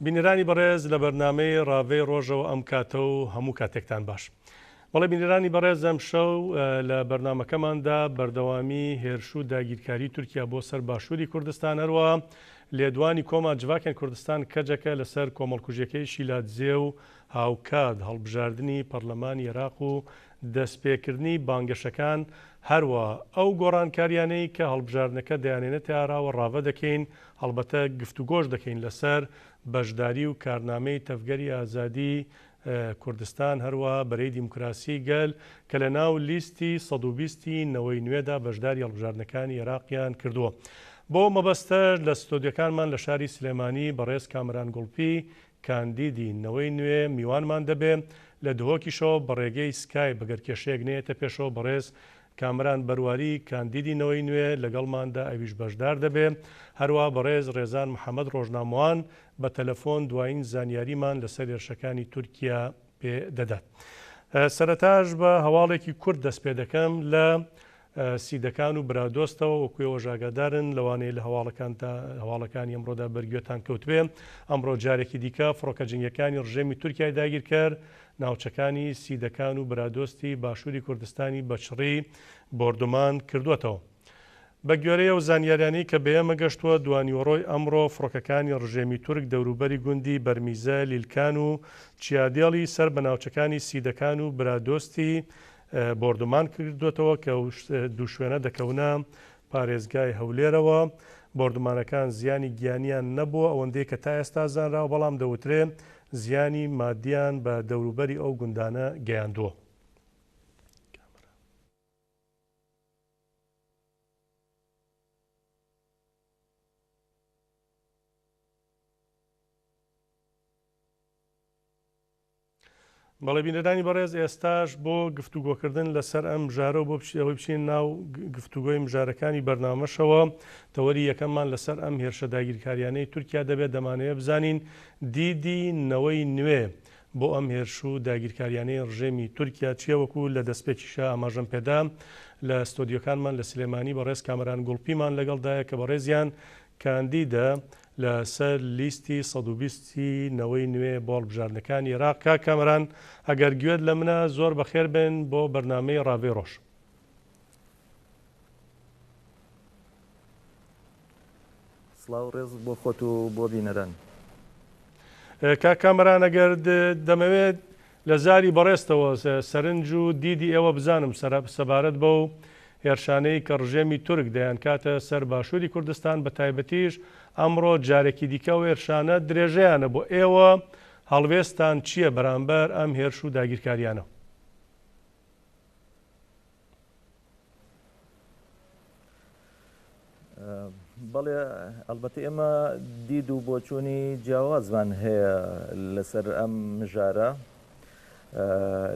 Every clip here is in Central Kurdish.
بینەرانی بەڕێز لە بەرنامەی ڕاڤەی ڕۆژەوە ئەم کاتە و هەموو کاتێکتان باش. بەڵێ بینەرانی بەڕێز ئەمشەو لە بەرنامەکەماندا بەردەوامی هێرش و داگیرکاری تورکیا بۆ سەر باشووری کوردستان هەروە لێدوانی کۆما جڤاکێن کوردستان کەجەکە لەسەر کۆمەڵکوژیەکەی شیلادزێ و هاوکات هەڵبژاردنی پەرلەمانی عێراق و دەستپێکردنی بانگەشەکان هەروە ئەو گۆڕانکاریانەی کە هەڵبژاردنەکە دەیانێنێتە ئاراوە ڕاڤە دەکەین هەڵبەتە گفتوگۆش دەکەین لەسەر بەشداری و کارنامەی تەڤگەری ئازادی کوردستان، هەروەها بەرەی دیموکراسی گەل کە لە ناو لیستی 120 ی نەوەی نوێدا بەشداری هەڵبژاردنەکانی عێراقیان کردووە. بۆ ئەو مەبەستەش لە ستۆدیۆکانمان لە شاری سلێمانی بەڕێز کامەران گوڵپی کاندیدی نەوەی نوێ میوانمان دەبێ، لە دهۆکیشەوە بە ڕێگەی سکایپ گەر کێشەیەک نەیەتە پێشەوە بەڕێز کامەران بەرواری کاندیدی نەوەی نوێ لەگەڵماندا ئەویش بەشدار دەبێ، هەروەها بەڕێز ڕێزان محەمەد ڕۆژنامەوان بە تەلەفۆن دوایین زانیاریمان لەسەر هێرشەکانی تورکیا پێ دەدات. سەرەتاش بە هەواڵێکی کورت دەست پێ دەکەم لە سیدەکان و برادۆستەوە وەکو ئێوەش ئاگادارن لەوانەیە لە هەواڵەکاندا هەواڵەکانی ئەمڕۆدا بەرگوێتان کەوتبێ ئەمڕۆ جارێکی دیکە فڕۆکە جەنگیەکانی ڕژێمی تورکیای داگیرکەر ناوچەکانی سیدەکان و برادۆستی باشووری کوردستانی بە چڕی بۆردومان کردووەتەوە. بە گوێرەی ئەو زانیاریانەی کە بە ئێمە گەشتووە، دوانیوەڕۆی ئەمڕۆ فڕۆکەکانی ڕژێمی تورک دەوروبەری گوندی بەرمیزە، لیلکان و چیادێڵی سەر بە ناوچەکانی سیدەکان و برادۆستی بۆردومان کردووەتەوە کە دوو شوێنە دەکەونە پارێزگای هەولێرەوە. بۆردومانەکان زیانی گیانیان نەبووە ئەوەندەی کە تا ئێستا زانراوە، بەڵام دەوترێ زیانی مادیان بە دەوروبەری ئەو گوندانە گەیاندووە. بەڵێ بینەرانی بەڕێز ئێستاش بۆ گفتوگۆکردن لەسەر ئەم مژارە و بۆ ئەوەی بچین ناو گفتوگۆی مژارەکانی بەرنامەشەوە تەوەری یەکەممان لەسەر ئەم هێرشە داگیرکاریانەی تورکیا دەبێت دەمانەوێت بزانین دیدی نەوەی نوێ بۆ ئەم هێرش و داگیرکاریانەی ڕژێمی تورکیا چیە وەکو لە دەستپێکیشا ئاماژەم پێدا لە ستۆدیۆکانمان لە سلێمانی بەڕێز کامەران گوڵپیمان لەگەڵدایە کە بەڕێزیان کاندیدە لە سەر لیستی 120 ی نەوەی نوێ بۆ هەڵبژاردنەکانی ئێراق. کاک کامەران ئەگەر گوێت لە منە زۆر بەخێر بێن بۆ بەرنامەی ڕاڤەی ڕۆژ. سڵاو ڕێز بۆ خۆت و بۆ بینەران. کاک کامەران ئەگەر دەمەوێت لە زاری بەڕێزتەوە سەرنج و دیدی ئێوە بزانم سەبارەت بەو هێرشانەی کە ڕژێمی تورک دەیانکاتە سەر باشووری کوردستان بە تایبەتیش ئەمڕۆ جارێکی دیکە ئەو هێرشانە درێژەیانە بۆ ئێوە هەڵوێستان چییە بەرامبەر ئەم هێرش و داگیرکاریانە؟ بەڵێ ئەڵبەتە ئێمە دید و بۆچوونی جیاوازمان هەیە لەسەر ئەم مژارە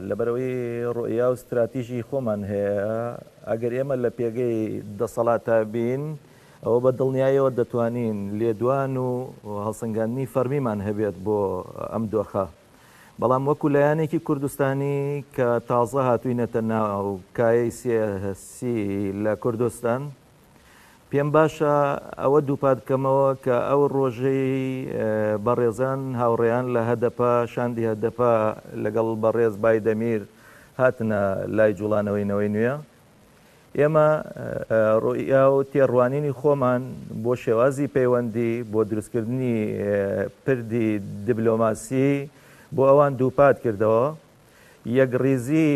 لەبەرەوەی ڕۆیا و ستراتیژی خۆمان هەیە ئەگەر ئێمە لە پێگەی دەسەڵاتە بین ئەوە بە دڵنیایەوە دەتوانین لێدوان و هەڵسەنگاندنی فەرمیمان هەبێت بۆ ئەم دۆخە بەڵام وەکو لایەنێکی کوردستانی کە تازە هاتووینەتە ناو کایەی سیاسی لە کوردستان، پێم باشە ئەوە دووپات بکەمەوە کە ئەو ڕۆژەی بەڕێزان هاوڕێیان لە هەدەپە، شاندی هەدەپە لەگەڵ بەڕێز بایدەمیر هاتنە لای جوڵانەوەی نەوەی نوێ، ئێمە ڕوئیا و تێڕوانینی خۆمان بۆ شێوازی پەیوەندی، بۆ دروستکردنی پردی دبلۆماسی بۆ ئەوان دووپات کردەوە. یەکڕیزی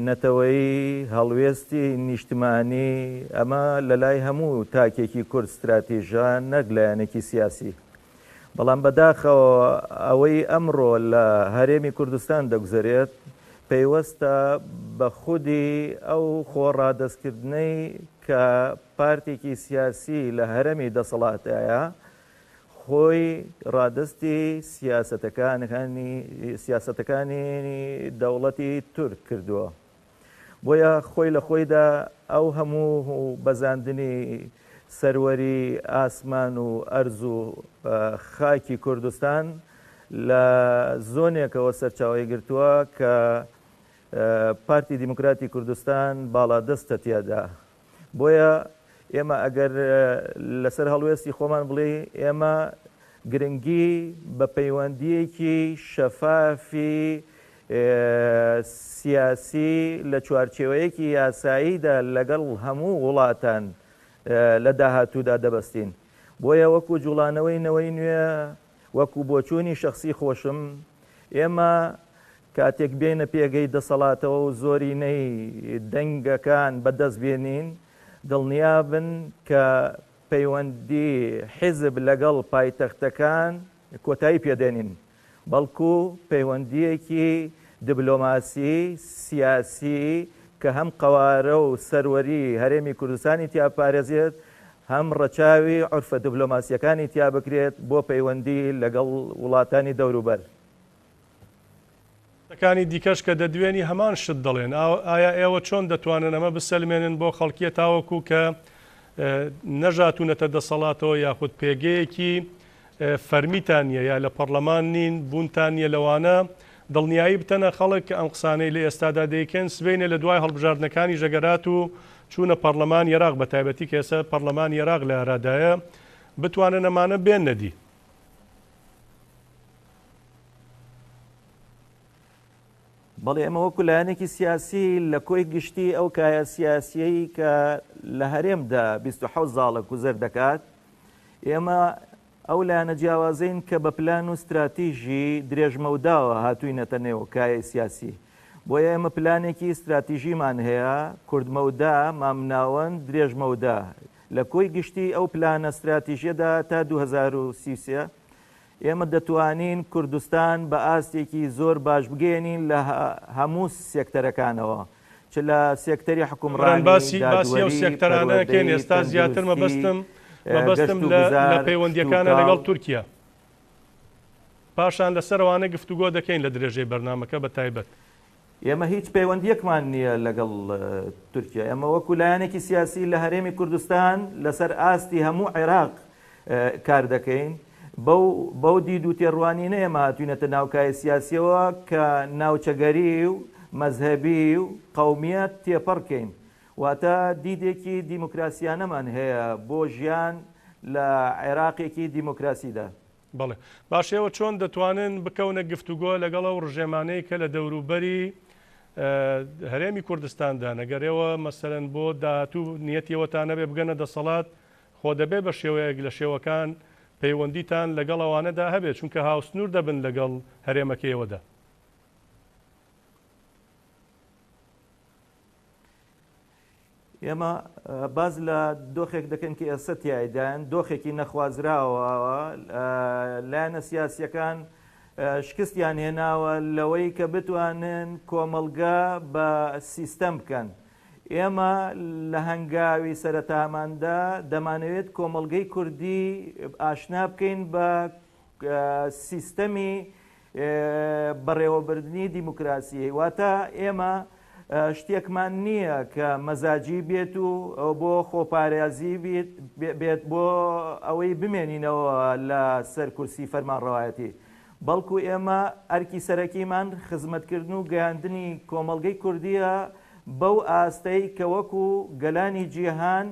نەتەوەیی، هەڵوێستی نیشتمانی، ئەمە لەلای هەموو تاکێکی کورد ستراتیژە نەک لایەنێکی سیاسی. بەڵام بەداخەوە ئەوەی ئەمڕۆ لە هەرێمی کوردستان دەگوزەرێت پەیوەستە بە خودی ئەو خۆ ڕادەستکردنەی کە پارتێکی سیاسی لە هەرەمی دەسەڵاتدایە خۆی ڕادەستی سیاسەتەکانی دەوڵەتی تورک کردووە. بۆیە خۆی لە خۆیدا ئەو هەموو بەزاندنی سەروەری ئاسمان و ئەرز و خاکی کوردستان لە زۆنێکەوە سەرچاوەی گرتووە کە پارتی دیموکراتی کوردستان باڵادەستە تیادا. بۆیە ئێمە ئەگەر لەسەر هەڵوێستی خۆمان بڵێ ئێمە گرنگی بە پەیوەندییەکی شەفافی سیاسی لە چوارچێوەیەکی یاساییدا لەگەڵ هەموو وڵاتان لە داهاتوودا دەبەستین. بۆیە وەکو جوڵانەوەی نەوەی نوێ، وەکو بۆچوونی شەخسی خۆشم، ئێمە کاتێک بێینە پێگەی دەسەڵاتەوە و زۆرینەی دەنگەکان بەدەست بێنین، دڵنیابن کە پەیوەندی حیزب لەگەڵ پایتەختەکان کۆتایی پێدێنین، بەڵکو پەیوەندییەکی دبلۆماسی سیاسی کە هەم قەوارە و سەروەری هەرێمی کوردستانی تیا بپارێزێت، هەم ڕەچاوی عورفە دبلۆماسییەکانی تیا بکرێت بۆ پەیوەندی لەگەڵ وڵاتانی دەوروبەر. کەسانی دیکەش کە دەدوێنی هەمان شت دەڵێن، ئایا ئێوە چۆن دەتوانن ئەمە بسەلمێنن بۆ خەڵکیە تاوەکو کە نەژاتونەتە دەسەڵاتەوە یاخود پێگەیەکی فەرمیتان نیە یا لە پەڕلەمان نین بونتان نیە لەوانە دڵنیایی بتەنە خەڵک کە ئەم قسانەی لە ئێستادا دەیکەن سبەینێ لە دوای هەڵبژاردنەکانی ژەگەرات و چوونە پەڕلەمانی عێراق بە تایبەتی کە ئێستا پەڕلەمانی عێراق لە ئارادایە بتوانن ئەمانە بێننە دی. بەڵێ ئێمە وەکو لایەنێکی سیاسی لە کۆی گشتی ئەو کایە سیاسیەی کە لە هەرێمدا 27 زاڵە گوزەر دەکات ئێمە ئەو لایەنە جیاوازەین کە بە پلان و ستراتیژی درێژمەوداوە هاتووینەتە نێو کایەی سیاسی. بۆیە ئێمە پلانێکی ستراتیژیمان هەیە، کورتمەودا، مامناوەند، درێژمەودا. لە کۆی گشتی ئەو پلانە ستراتیژیەدا تا 2033 ئێمە دەتوانین کوردستان بە ئاستێکی زۆر باش بگەیەنین لە هەموو سێکتەرەکانەوە. چ لە سێکتەری حوکمڕانی، باسی باسی ئەو دادوەری، سێکتەرانە کەین پەروەردەیی، ئێستا زیاتر تەندروستی، مەبەستم مەبەستم گەشت و لە لە گوزار، پەیوەندیەکانە لەگەڵ کشتوکاڵ. تورکیا. پاشان لەسەر ئەوانە گفتوگۆ دەکەین لە درێژەی بەرنامەکە بە تایبەت. ئێمە هیچ پەیوەندییەکمان نییە لەگەڵ تورکیا. ئێمە وەکو لایەنێکی سیاسی لە هەرێمی کوردستان لەسەر ئاستی هەموو عێراق کار دەکەین. بەو بەو دید و تێڕوانینە ئێمە هاتووینەتە ناو کایە سیاسییەوە کە ناوچەگەری و مەزهەبی و قەومییەت تێپەڕ کەین. واتە دیدێکی دیموکراسییانەمان هەیە بۆ ژیان لە عێراقێکی دیموکراسیدا. بەڵێ. باشە ئێوە چۆن دەتوانن بکەونە گفتوگۆ لەگەڵ ئەو ڕژێمانەی کە لە دەوروبەری هەرێمی کوردستاندان؟ ئەگەر ئێوە مەسەلەن بۆ داهاتوو نیەتی ئەوەتان هەبێ بگەنە دەسەڵات، خۆ دەبێ بە شێوەیەک لە شێوەکان پەیوەندیتان لەگەڵ ئەوانەدا هەبێ، چونکە هاوسنوور دەبن لەگەڵ هەرێمەکەی ئێوەدا. ئێمە باس لە دۆخێک دەکەین کە ئێستا تیایداین، دۆخێکی نەخوازراوە، لایەنە سیاسییەکان شکستیان هێناوە لەوەی کە بتوانن کۆمەڵگە بە سیستەم بکەن. ئێمە لە هەنگاوی سەرەتاماندا دەمانەوێت کۆمەڵگەی کوردی ئاشنا بکەین بە سیستەمی بەڕێوەبردنی دیموکراسی، واتە ئێمە شتێکمان نییە کە مەزاجی بێت و بۆ خۆپارێزی بێت بۆ ئەوەی بمێنینەوە لە سەر کورسی فەرمانڕەوایەتی، بەڵکو ئێمە ئەرکی سەرەکیمان خزمەتکردن و گەیاندنی کۆمەڵگەی کوردییە بەو ئاستەی کە وەکو گەلانی جیهان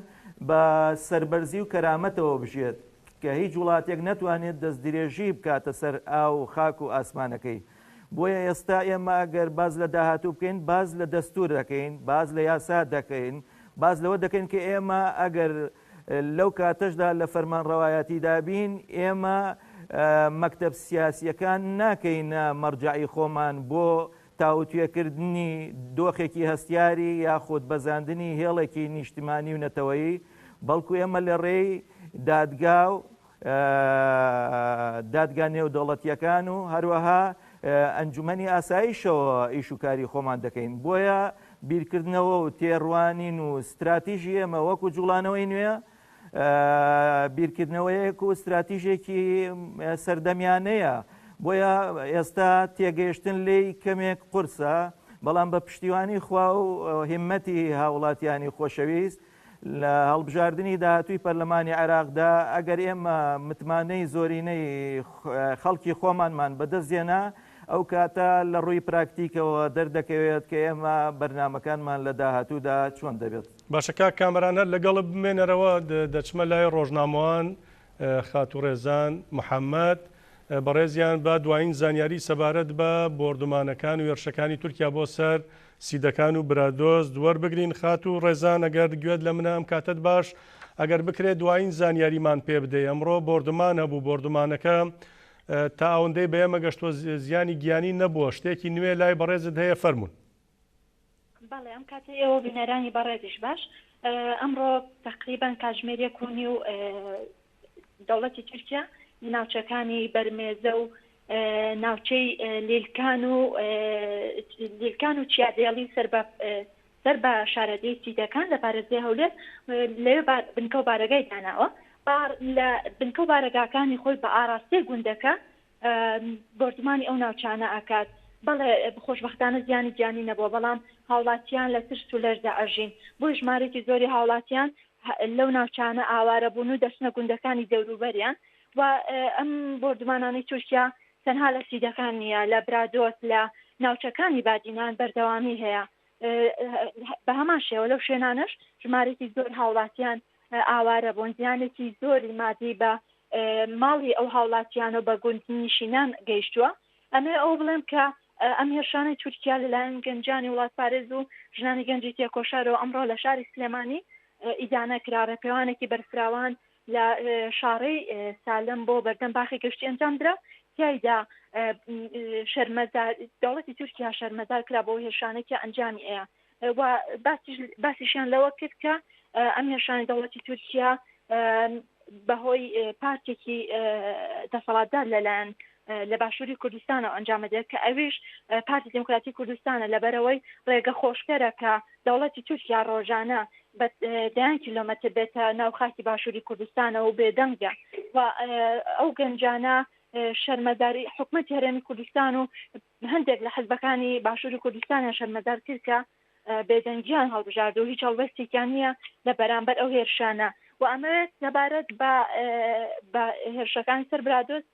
بە سەربەرزی و کەرامەتەوە بژێت. کە هیچ وڵاتێک نەتوانێت دەستدرێژی بکاتە سەر ئاو و خاک و ئاسمانەکەی. بۆیە ئێستا ئێمە ئەگەر باس لە داهاتوو بکەین، باس لە دەستوور دەکەین، باس لە یاسا دەکەین، باس لەوە دەکەین کە ئێمە ئەگەر لەو کاتەشدا لە فەرمانڕەوایەتیدا بین، ئێمە مەکتەب سیاسییەکان ناکەینە مەرجەعی خۆمان بۆ تاوتوێکردنی دۆخێکی هەستیاری یاخود بەزاندنی هێڵێکی نیشتمانی و نەتەوەیی، بەڵکو ئێمە لە ڕێی دادگا و دادگا نێودەوڵەتییەکان و هەروەها ئەنجومەنی ئاسایشەوە ئیش و کاری خۆمان دەکەین. بۆیە بیرکردنەوە و تێڕوانین و ستراتیژی ئێمە وەکو جوڵانەوەی نوێ بیرکردنەوەیەک و ستراتیژێکی سەردەمیانەیە، بۆیە ئێستا تێگەیشتن لێی کەمێک قورسە، بەڵام بە پشتیوانی خوا و هیممەتی هاوڵاتیانی خۆشەویست لە هەڵبژاردنی داهاتووی پەرلەمانی عێراقدا ئەگەر ئێمە متمانەی زۆرینەی خەڵکی خۆمانمان بەدەست هێنا، ئەو کاتە لە ڕووی پراکتیکەوە دەردەکەوێت کە ئێمە بەرنامەکانمان لە داهاتوودا چۆن دەبێت. باشە کاک کامەران هەر لەگەڵت بمێنەرەوە دەچمە لای ڕۆژنامەوان. خاتوو ڕێزان محەمەد، بەڕێزیان با دوایین زانیاری سەبارەت بە بۆردومانەکان و هێرشەکانی تورکیا بۆ سەر سیدەکان و برادۆست وەربگرین. خاتوو ڕێزان ئەگەر گوێت لە منە ئەم کاتەت باش، ئەگەر بکرێت دوایین زانیاریمان پێ بدەی. ئەمڕۆ بۆردومان هەبوو، بۆردومانەکە تا ئەوەندەی بە ئێمە گەشتووە زیانی گیانی نەبووە، شتێکی نوێ لای بەڕێزت هەیە فەرموون. بەڵێ ئەم کاتەی ئێوە بینەرانی بەڕێزیش باش. ئەمڕۆ تەقریبەن کاتژمێر یەک و نیو دەوڵەتی تورکیا لە ناوچەکانی بەرمێزە و ناوچەی لیلکان و لیلکان و چیادێڵی سەر بە سەر بە شارەدێی سیدەکان لە پارێزگای هەولێر لەوێ بنکە و بارەگای داناوە لە بنکە و بارەگاکانی خۆی بە ئاراستەی گوندەکە بۆردومانی ئەو ناوچانە ئەکات. بەڵێ خۆشبەختانە زیانی گیانی نەبووە، بەڵام هاوڵاتیان لە ترس و لەرزە ئەژین. بۆیە ژمارەیەکی زۆری هاوڵاتیان لەو ناوچانە ئاوارە بوون و دەچنە گوندەکانی دەوروبەریان و ئەم بۆردومانانەی تورکیا تەنها لە سیدەکان نییە، لە برادۆست، لە ناوچەکانی بادینان بەردەوامی هەیە. بە هەمان شێوە لەو شوێنانەش ژمارەیەکی زۆر هاوڵاتیان ئاوارە بوون، زیانێکی زۆری مادی بە ماڵی ئەو هاوڵاتیان و بە گوندنشینان گەیشتووە. ئەمەوێ ئەوە بڵێم کە ئەم هێرشانەی تورکیا لەلایەن گەنجانی وڵاتپارێز و ژنانی گەنجی تێکۆشەرەوە ئەمڕۆ لە شاری سلێمانی ئیدانە کرا، ڕێپێوانێکی بەرفراوان لە شاڕێی سالم بۆ بەردەم باخی گشتی ئەنجامدرا، تیایدا شەرمەزار دەوڵەتی تورکیا شەرمەزار کرا بۆ هێرشانەی کە ئەنجامی ئەیا و باسیشیان لەوە کرد کە ئەم هێرشانی دەوڵەتی تورکیا بەهۆی پارتێکی دەسەڵاتدار لەلایەن لە باشووری کوردستانەوە ئەنجامەدرێت کە ئەویش پارتی دیموکراتی کوردستانە لەبەرەوەی ڕێگە خۆشکەرە کە دەوڵەتی تورکیا ڕۆژانە بە دەیان کیلۆمەتر بێتە ناو خاکی باشووری کوردستانەوە و بێدەنگە و ئەو گەنجانە شەرمەزاری حکومەتی هەرێمی کوردستان و هەندێک لە حزبەکانی باشووری کوردستانیان شەرمەزار کرد کە بێدەنگیان هەڵبژارد و هیچ هەڵوێستێکیان نییە لە بەرامبەر ئەو هێرشانە و ئەمەوێت سەبارەت بە بە هێرشەکانی سەر برادۆست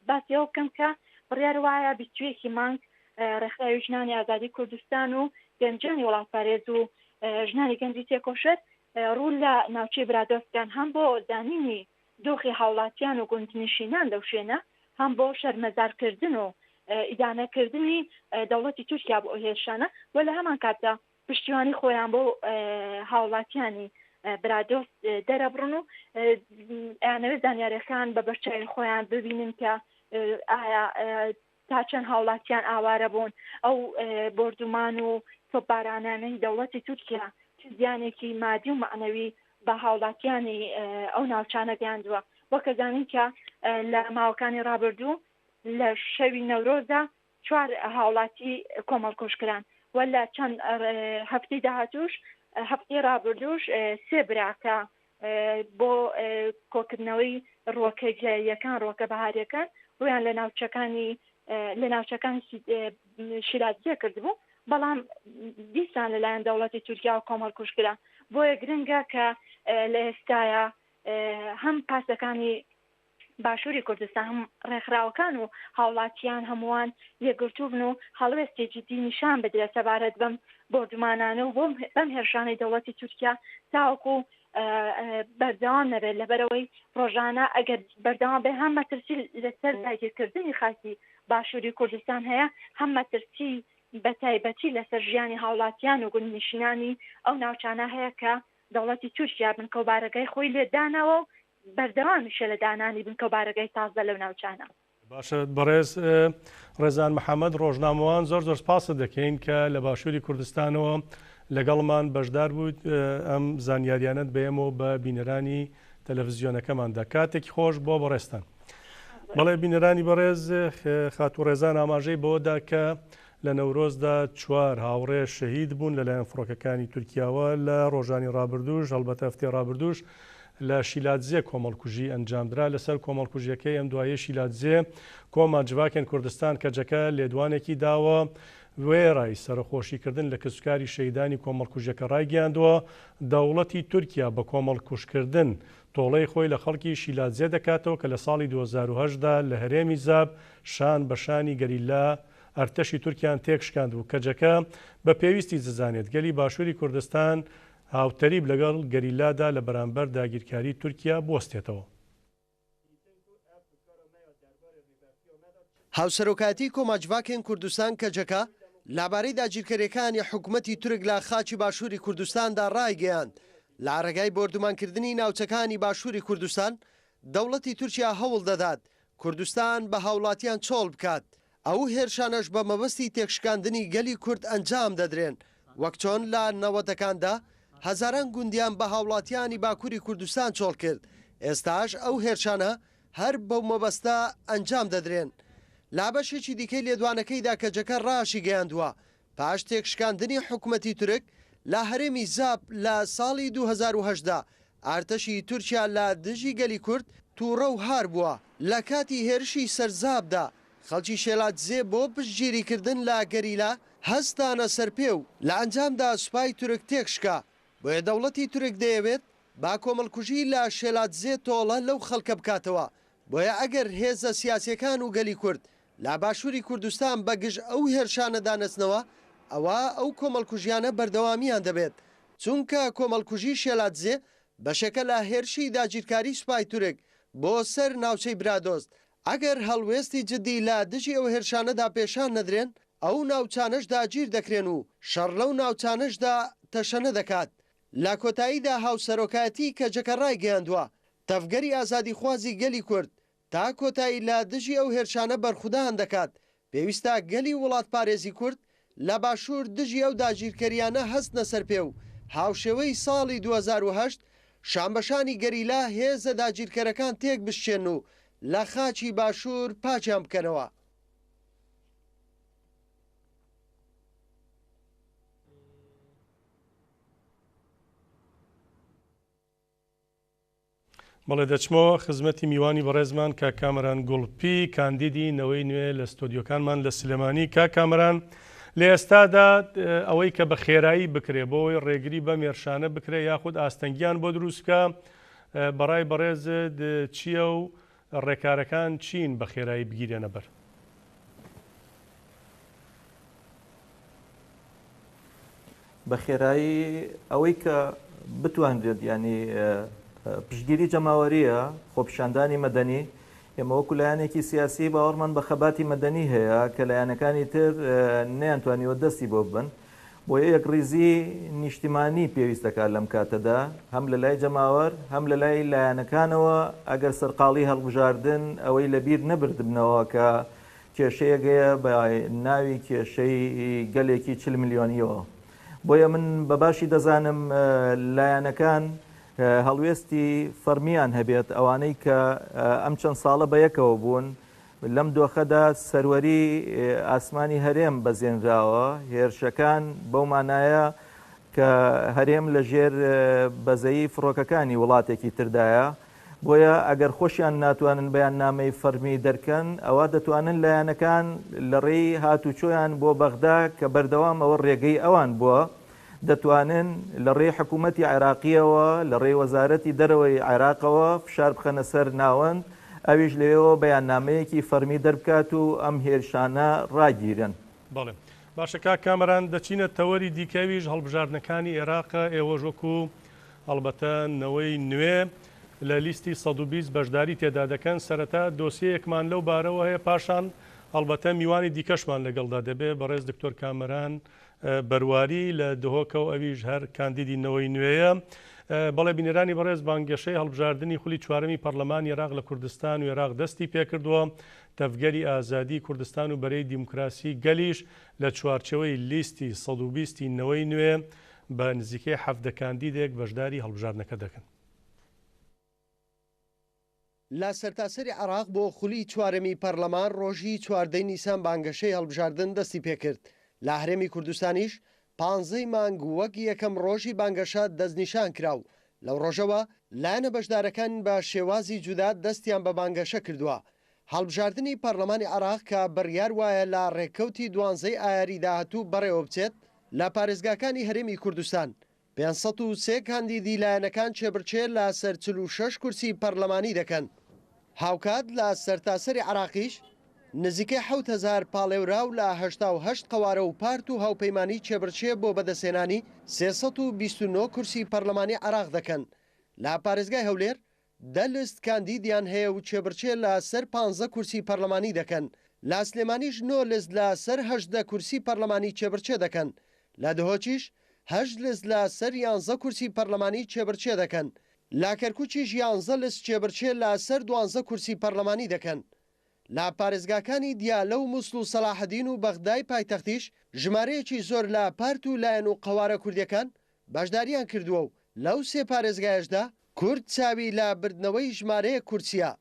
باسی ئەوە بکەم کە بڕیار وایە 21 مانگ ڕێکخراوی ژنانی ئازادی کوردستان و گەنجانی وڵاتپارێز و ژنانی گەنجی تێکۆشەر ڕوو لە ناوچەی برادۆست بکەن هەم بۆ زانینی دۆخی هاوڵاتیان و گوندنشینان لەو شوێنە، هەم بۆ شەرمەزارکردن و ئیدانەکردنی دەوڵەتی تورکیا بۆ ئەو هێرشانە و لە هەمان کاتدا پشتیوانی خۆیان بۆ هاوڵاتیانی برادۆست دەرەبڕن و ئەیانەوێت زانیاریەکان بە بەرچاوی خۆیان ببینن کە ئایا تا چەند هاوڵاتیان ئاوارە بوون، ئەو بۆردومان و تۆپبارانانەی دەوڵەتی تورکیا چ زیانێکی مادی و مەعنەوی بە هاوڵاتیانی ئەو ناوچانە گەیاندووە. وەک ئەزانین کە لە ماوەکانی ڕابردوو لە شەوی نەورۆزدا چوار هاوڵاتی کۆمەڵکوژ کران و لە چەند هەفتەی داهاتووش هەفتەی ڕابردووش سێ برا کە بۆ کۆکردنەوەی ڕووەکە گیاییەکان، ڕووەکە بەهارییەکان ڕوویان لە ناوچەکانی لە ناوچەکانی شیلادزێ کردبوو، بەڵام دیسان لەلایەن دەوڵەتی تورکیاوە کۆمەڵکوژ کرا. بۆیە گرنگە کە لە ئێستایا هەم پارتەکانی باشووری کوردستان هەم ڕێکخراوەکان و هاوڵاتیان هەمووان یەکگرتوو بن و هەڵوێستی جدی نیشان بدرێت سەبارەت بەم بۆردومانانە و بەم هێرشانەی دەوڵەتی تورکیا تاوەکو بەردەوام نەبێت لەبەرەوەی ڕۆژانە ئەگەر بەردەوام بێ هەم مەترسی لەسەر داگیرکردنی خاکی باشووری کوردستان هەیە هەم مەترسی بە تایبەتی لەسەر ژیانی هاوڵاتیان و گوندنشینانی ئەو ناوچانە هەیە کە دەوڵەتی تورکیا بنکە و بارەگای خۆی لێ داناوە و بەردەوامیشە لە دانانی بنکە و بارەگای تازە لەو ناوچانە. باشە بەڕێز ڕێزان محەمەد ڕۆژنامەوان زۆر زۆر سپاست دەکەین کە لە باشووری کوردستانەوە لەگەڵمان بەشدار بوویت ئەم زانیاریانەت بە ئێمە و بە بینەرانی تەلەفزیۆنەکەماندا کاتێکی خۆش بۆ بەڕێزتان. بەڵێ بینەرانی بەڕێز خاتوو ڕێزان ئاماژەی بەوەدا کە لە نەورۆزدا چوار هاوڕێ شەهید بوون لەلایەن فڕۆکەکانی تورکیاوە لە ڕۆژانی ڕابردووش هەڵبەتە هەفتەی ڕابردووش لە شیلادزێ کۆمەڵکوژی ئەنجامدرا لەسەر کۆمەڵکوژیەکەی ئەم دوایەی شیلادزێ کۆما جڤاکێن کوردستان کەجەکە لێدوانێکی داوە وێڕای سەرەخۆشیکردن لە کەسوکاری شەهیدانی کۆمەڵکوژیەکە ڕایگەیاندووە دەوڵەتی تورکیا بە کۆمەڵکوژکردن تۆڵەی خۆی لە خەڵکی شیلادزێ دەکاتەوە کە لە ساڵی 2008 دا لە هەرێمی زاب شان بە شانی گەریلا ئەرتەشی تورکیان تێکشکاندبوو، کەجەکە بە پێویستی دەزانێت گەلی باشووری کوردستان هاوتەریب لەگەڵ گەریلادا لە بەرامبەر داگیرکاری تورکیا بوەستێتەوە. هاوسەرۆکایەتی کۆما جڤاکێن کوردستان، کەجەکە، لەبارەی داگیرکەرییەکانی حکومەتی تورک لە خاکی باشووری کوردستاندا ڕایگەیاند، لە ڕێگای بۆردومانکردنی ناوچەکانی باشووری کوردستان، دەوڵەتی تورکیا هەوڵ دەدات کوردستان بە هاوڵاتیان چۆڵ بکات، ئەو هێرشانەش بە مەبەستی تێکشکاندنی گەلی کورد ئەنجام دەدرێن، وەک چۆن لە نەوەدەکاندا هەزاران گوندیان بە هاوڵاتیانی باکووری کوردستان چۆڵ کرد، ئێستاش ئەو هێرشانە هەر بەو مەبەستە ئەنجام دەدرێن. لە بەشێکی دیکەی لێدوانەکەیدا کەجەکە ڕاشیگەیاندووە، پاش تێکشکاندنی حکومەتی تورک لە هەرێمی زاپ لە ساڵی 2018 ئارتەشی تورکیا لە دژی گەلی کورد تووڕە و هار بووە. لە کاتی هێرشی سەر زاپدا خەڵکی شێلادزێ بۆ پشتگیریکردن لە گەریلا هەستانە سەرپێ و لە ئەنجامدا سوپای تورک تێکشکا. بۆیە دەوڵەتی تورک دەیەوێت با کۆمەڵکوژی لە شێلادزێ تۆڵە لەو خەڵکە بکاتەوە، بۆیە ئەگەر هێزە سیاسیەکان و گەلی کورد لە باشوری کوردستان بە گژ ئەو هێرشانەدا نەچنەوە، ئەوا ئەو کۆمەڵکوژیانە بەردەوامیان دەبێت، چونکە کۆمەڵکوژی شێلادزێ بەشێکە لە هێرشی داگیرکاری سوپای تورک بۆ سەر ناوچەی برادۆست، ئەگەر هەڵوێستی جدی لە دژی ئەو هێرشانەدا پێشان نەدرێن، ئەو ناوچانەش داگیر دەکرێن و شەڕ لەو ناوچانەشدا تەشەنە دەکات. لە کۆتاییدا هاوسەرۆکایەتیی کەجەکە ڕایگەیاندووە، تەڤگەری ئازادیخوازی گەلی کورد تا کۆتایی لە دژی ئەو هێرشانە بەرخودان دەکات، پێویستە گەلی وڵاتپارێزی کورد لە باشوور دژی ئەو داگیرکەرییانە هەستنە سەر پێ و هاوشێوەی ساڵی 2008 شانبەشانی گەریلا هێزە داگیرکەرەکان تێکبشکێنن و لە خاکی باشوور پاکیان بکەنەوە. بەڵێ دەچمەوە خزمەتی میوانی بەڕێزمان کاک کامەران گوڵپی کاندیدی نەوەی نوێ لە ستۆدیۆکانمان لە سلێمانی کاک کامەران لە ئێستادا ئەوەی کە بە خێرایی بکرێ بۆ ئەوەی ڕێگری بەم هێرشانە بکرێ یاخود ئاستەنگیان بۆ دروست بکە بەڕای بەڕێزت چییە و ڕێکارەکان چین بە خێرایی بگیرێنە بەر؟ بە خێرایی ئەوەی کە بتوانرێت ینی پشتگیری جەماوەریە خۆپیشاندانی مەدەنی ئێمە وەکو لایەنێکی سیاسی باوەڕمان بە خەباتی مەدەنی هەیە کە لایەنەکانی تر نەیانتوانیوە دەستی بۆ ببن بۆیە یەکڕیزی نیشتیمانی پێویست دەکات لەم کاتەدا هەم لە لای جەماوەر هەم لە لای لایەنەکانەوە ئەگەر سەرقاڵی هەڵبژاردن ئەوەی لەبیر نەبردبنەوە کە کێشەیەک هەیە بە ناوی کێشەی گەلێکی چل ملیۆنیەوە. بۆیە من بە باشی دەزانم لایەنەکان هەڵوێستی فەرمیان هەبێت، ئەوانەی کە ئەم چەند ساڵە بە یەکەوە بوون، لەم دۆخەدا سەروەری ئاسمانی هەرێم بەزێنراوە، هێرشەکان بەو مانایە کە هەرێم لە ژێر بەزەیی فڕۆکەکانی وڵاتێکی تردایە، بۆیە ئەگەر خۆشیان ناتوانن بەیاننامەی فەرمی دەرکەن، ئەوا دەتوانن لایەنەکان لە ڕێی هاتوچۆیان بۆ بەغدا کە بەردەوام ئەوە ڕێگەی ئەوان بووە، دەتوانن لە ڕێی حکوومەتی عێراقییەوە، لە ڕێی وەزارەتی دەرەوەی عێراقەوە فشار بخەنە سەر ناوەند، ئەویش لەوێوە بەیاننامەیەکی فەرمی دەربکات و ئەم هێرشانە ڕاگیرن. بەڵێ باشە کاک کامەران دەچینە تەوەری دیکە ئەویش هەڵبژاردنەکانی ئێراقە ئێوەش وەکو هەڵبەتە نەوەی نوێ لە لیستی 120 بەشداری تێدا دەکەن سەرەتا دۆسیەیەکمان لەو بارەوە هەیە پاشان هەڵبەتە میوانی دیکەشمان لەگەڵدا دەبێ بەڕێز دکتۆر کامەران بەرواری لە دهۆکە و ئەویش هەر کاندیدی نەوەی نوێیە. بەڵێ بینەرانی بەڕێز بانگەشەی هەڵبژاردنی خولی چوارەمی پەڕلەمانی ئێراق لە کوردستان و ئێراق دەستی پێکردووە، تەڤگەری ئازادیی کوردستان و بەرەی دیموکراسیی گەلیش لە چوارچێوەی لیستی 120 ی نەوەی نوێ بە نزیکەی 17 کاندیدێک بەشداری هەڵبژاردنەکە دەکەن. لە سەرتاسەری عێراق بۆ خولی چوارەمی پەرلەمان ڕۆژی چواردەی نیسان بانگەشەی هەڵبژاردن دەستی پێکرد، لە هەرێمی کوردستانیش پانزەی مانگ وەک یەکەم ڕۆژی بانگەشە دەستنیشان کرا و لەو ڕۆژەوە لایەنە بەشدارەکان بە شێوازی جودا دەستیان بە بانگەشە کردووە. هەڵبژاردنی پەرلەمانی عێراق کە بڕیار وایە لە ڕێککەوتی دوانزەی ئایاری داهاتوو بەڕێوەبچێت، لە پارێزگاکانی هەرێمی کوردستان 503 کاندیدی لایەنەکان کێبڕکێ لە سەر 46 کورسی پەرلەمانی دەکەن. هاوکات لە سەرتاسەری عێراقیش نزیکەی 7000 پاڵێوراو لە 88 قەوارە و پارت و هاوپەیمانی کێبڕکێ بۆ بەدەستهێنانی 329 کورسی پەرلەمانی عێراق دەکەن. لە پارێزگای هەولێر دە لست کاندیدیان هەیە و کێبڕکێ لە سەر پانزە کورسی پەرلەمانی دەکەن. لە سلێمانیش نۆ لست لە سەر 18 کورسی پەرلەمانی کێبڕکێ دەکەن، لە دهۆکیش هەشت لست لە سەر یانزە کورسی پەرلەمانی کێبڕکێ دەکەن، لە کەرکوکیش یانزە لست کێبڕکێ لە سەر دوانزە کورسی پەرلەمانی دەکەن. لە پارێزگاکانی دیالە و موسڵ و سەلاحەدین و بەغدای پایتەختیش ژمارەیەکی زۆر لە پارت و لایەن و قەوارە کوردیەکان بەشداریان کردووە و لەو سێ پارێزگایەشدا کورد چاوی لە بردنەوەی ژمارەیەک کورسییە.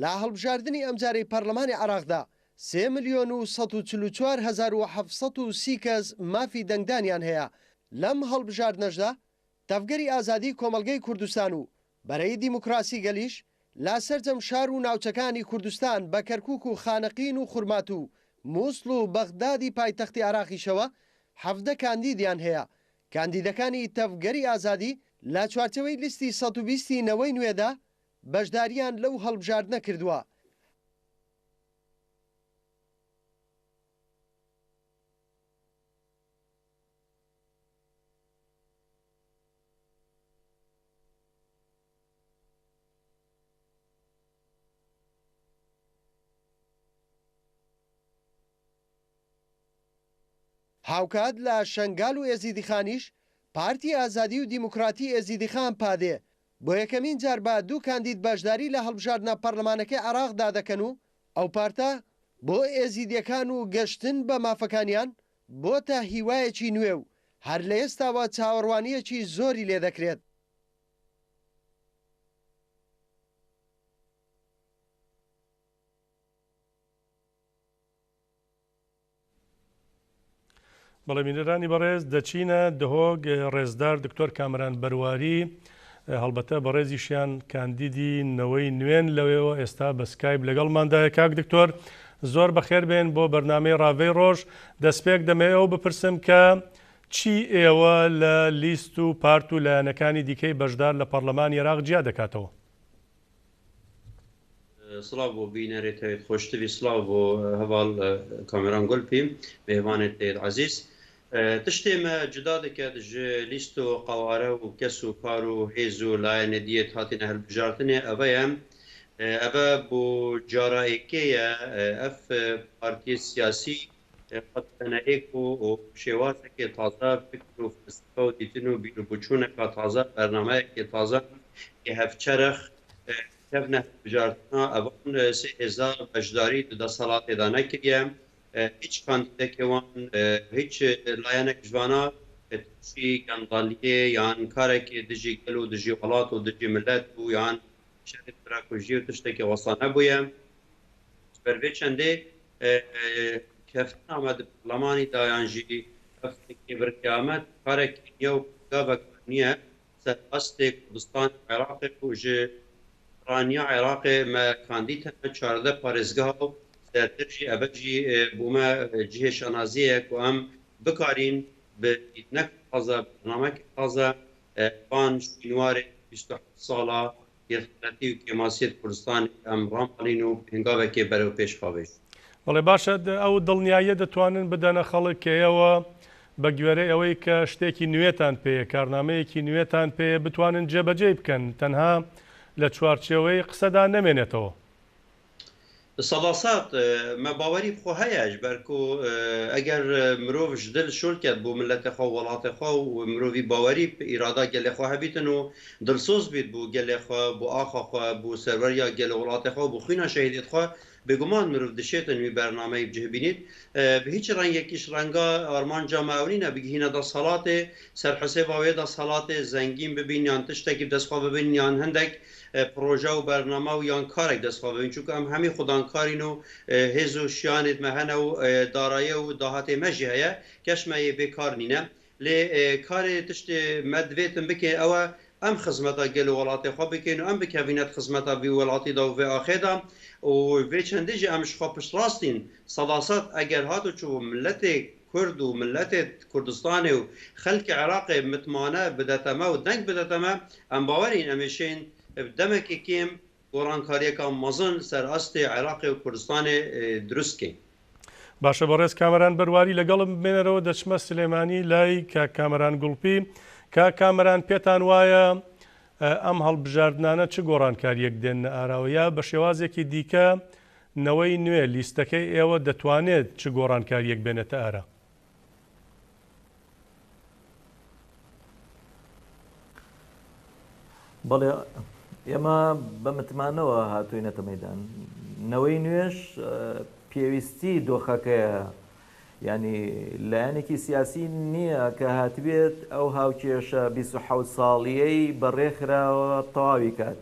لە هەڵبژاردنی ئەمجارەی پەرلەمانی عێراقدا سێ ملیۆن و 144 730 کەس مافی دەنگدانیان هەیە، لەم هەڵبژاردنەشدا تەڤگەری ئازادیی کۆمەڵگەی کوردستان و بەرەی دیموکراسی گەلیش لە سەرجەم شار و ناوچەکانی کوردستان بە کەرکوک و خانەقین و خورماتوو و موسڵ و بەغدادی پایتەختی عێراقیشەوە 17 کاندیدیان هەیە. کاندیدەکانی تەڤگەری ئازادی لە چوارچێوەی لیستی 120 ی نەوەی نوێدا بەشدارییان لەو هەڵبژاردنە کردووە. هاوکات لە شەنگال و ئێزیدیخانیش پارتی ئازادی و دیموکراتی ئێزیدیخان، پادێ، بۆ یەکەمین جار بە دوو کاندید بەشداری لە هەڵبژاردنە پەرلەمانەکەی عێراقدا دەکەن و ئەو پارتە بۆ ئێزیدیەکان و گەشتن بە مافەکانیان بۆتە هیوایەکی نوێ و هەر لە ئێستاوە چاوەڕوانییەکی زۆری لێدەکرێت. بەڵێ بینەرانی بەڕێز دەچینە دهۆک ڕێزدار دکتۆر کامەران بەرواری هەڵبەتە بەڕێزیشیان کاندیدی نەوەی نوێن لەوێوە ئێستا بە سکایپ لەگەڵماندایە کاک دکتۆر زۆر بەخێر بێن بۆ بەرنامەی ڕاڤەی ڕۆژ دەستپێک دەمەوێ ئەو بپرسم کە چی ئێوە لە لیست و پارت و لایەنەکانی دیکەی بەشدار لە پەڕلەمانی عێراق جیا دەکاتەوە؟ سڵاو بۆ بینەرێ تەوێت خۆشتوی سڵاو بۆ هەڤاڵ کامێران گولپی مێهوانێ تێت عەزیز تشتێ مە جودا دکەت ژ لیست و قەوارە و کەس و کار و هێز و لایەنێ دیێت هاتینە هەلبژارتنێ ئەڤەیە ئەڤە بۆ جارا ئێکێیە ئەف پارتیێ سیاسی خwe ددەنە ئێک و شێوازەکێ تازە فکر و فەلسەفە و دیتن و بیر و بوچوونەکا تازە بەرنامەیەکێ تازە ێ هەڤچەرخ کەڤنە هەلبژارتنا ئەڤان سێ هێزا بەشداری di دەسەڵاتێ دا نەکریە هیچ کاندیدەکێ وان هیچ لایەنەک ji vana تووشی گەندەڵیێ یان کارێکێ دژی گەل و دژی وڵات و دژی ملەت و یان شەرێ براکوژی و تشتێکێ وەسا نەبوویە. Ji ber vê çendê keftina me di perlemanî de yan jî ev kêbirkeya me karekî niye û gaveka niye ser astê Kurdistanê û Iraqê ku ji piraniya Iraqê me kandîd hene 14 parêzgeha û zêdetir jî ev jî bo me cihê şanaziyê ye ku em bikarîn bi dîtinek taze, bernameyeke taze van şînwarê 27 sala Yekxeletî û kêmasiyê di Kurdistanê em ramalîn û pêngavekê berew pêş bavêjin. بەڵێ باشە ئەو دڵنیاییە دەتوانن بدەنە خەڵک کە ئێوە بە گوێرەی ئەوەی کە شتێکی نوێتان پێیە، کارنامەیەکی نوێتان پێیە بتوانن جێبەجێی بکەن، تەنها لە چوارچێوەی قسەدا نەمێنێتەوە؟ سەدا سەد me bawerî bi xwe heye ji ber ku eger mirov ji dil şol ket bo miletê xwe û welatê xwe û mirovî bawerî bi îrada gelê xwe hebîtin û dilsoz bît bo gelê xwe, bo axa xwe, bo serweriya gel û welatê xwe û bo xwîna şehîdêt xwe, bêguman mirov dişêtin wî bernameyî bi cih bînît. Bi hîç rengekî ji renga armanca me ew nîne bigihîne desthilatê, ser hisêba wê desthilatê zengîn bibîn yan tiştekî bi dest xwe bibîn yan hindek Proje û bername û yan karek dest xwe bibin. Çunku em hemî xudankarîn û hêz û şiyanê me hene û darayê û dahatê me jî heye. Keş me yê bê kar nîne. Lê karê tiştê me divêtin bikê ew e em xizmeta gel û welatê xwe bikên û em bikevîne di xizmeta vî welatî de û vê axê de û vê çendê jî em ji xwe piştrastîn sedased eger hat û çûbû miletê Kurd û miletê Kurdistanê û xelkê Iraqê mitmane bidete me û deng bidete me, em bawer în em ê şên bi demekê kêm gorankariyeka mezin ser astê Iraqê û Kurdistanê dirust kên. باشە بەڕێز کامەران بەرواری لەگەڵم بمێنەرەوە دەچمە سلێمانی لای کاک کامەران گوڵپی. کاک کامەران پێتان وایە ئەم هەڵبژاردنانە چ گۆڕانکارییەک دێننە ئاراوە یا بە شێوازێکی دیکە نەوەی نوێ لیستەکەی ئێوە دەتوانێت چ گۆڕانکارییەک بێنێتە ئارا؟ بەڵێ ئێمە بە متمانەوە هاتووینەتە مەدان. نەوەی نوێش پێویستی دۆخەکەیە، یانی لایەنێکی سیاسی نییە کە هاتبێت ئەو هاوکێشە 27 ساڵیەی بەڕێخراوە تەواوی کات.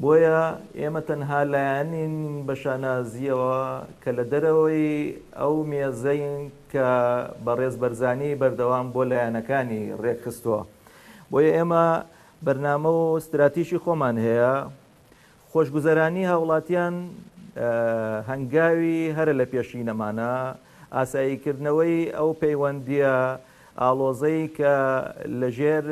بۆیە ئێمە تەنها لایەنین بە شانازییەوە کە لە دەرەوەی ئەو مێزەین کە بەڕێز بەرزانی بەردەوام بۆ لایەنەکانی ڕێکخستووە. بۆیە ئێمە بەرنامە و ستراتیژی خۆمان هەیە. خۆشگوزەرانی هاوڵاتیان هەنگاوی هەرە لە پێشینەمانە، ئاساییکردنەوەی ئەو پەیوەندییە ئاڵۆزەی کە لەژێر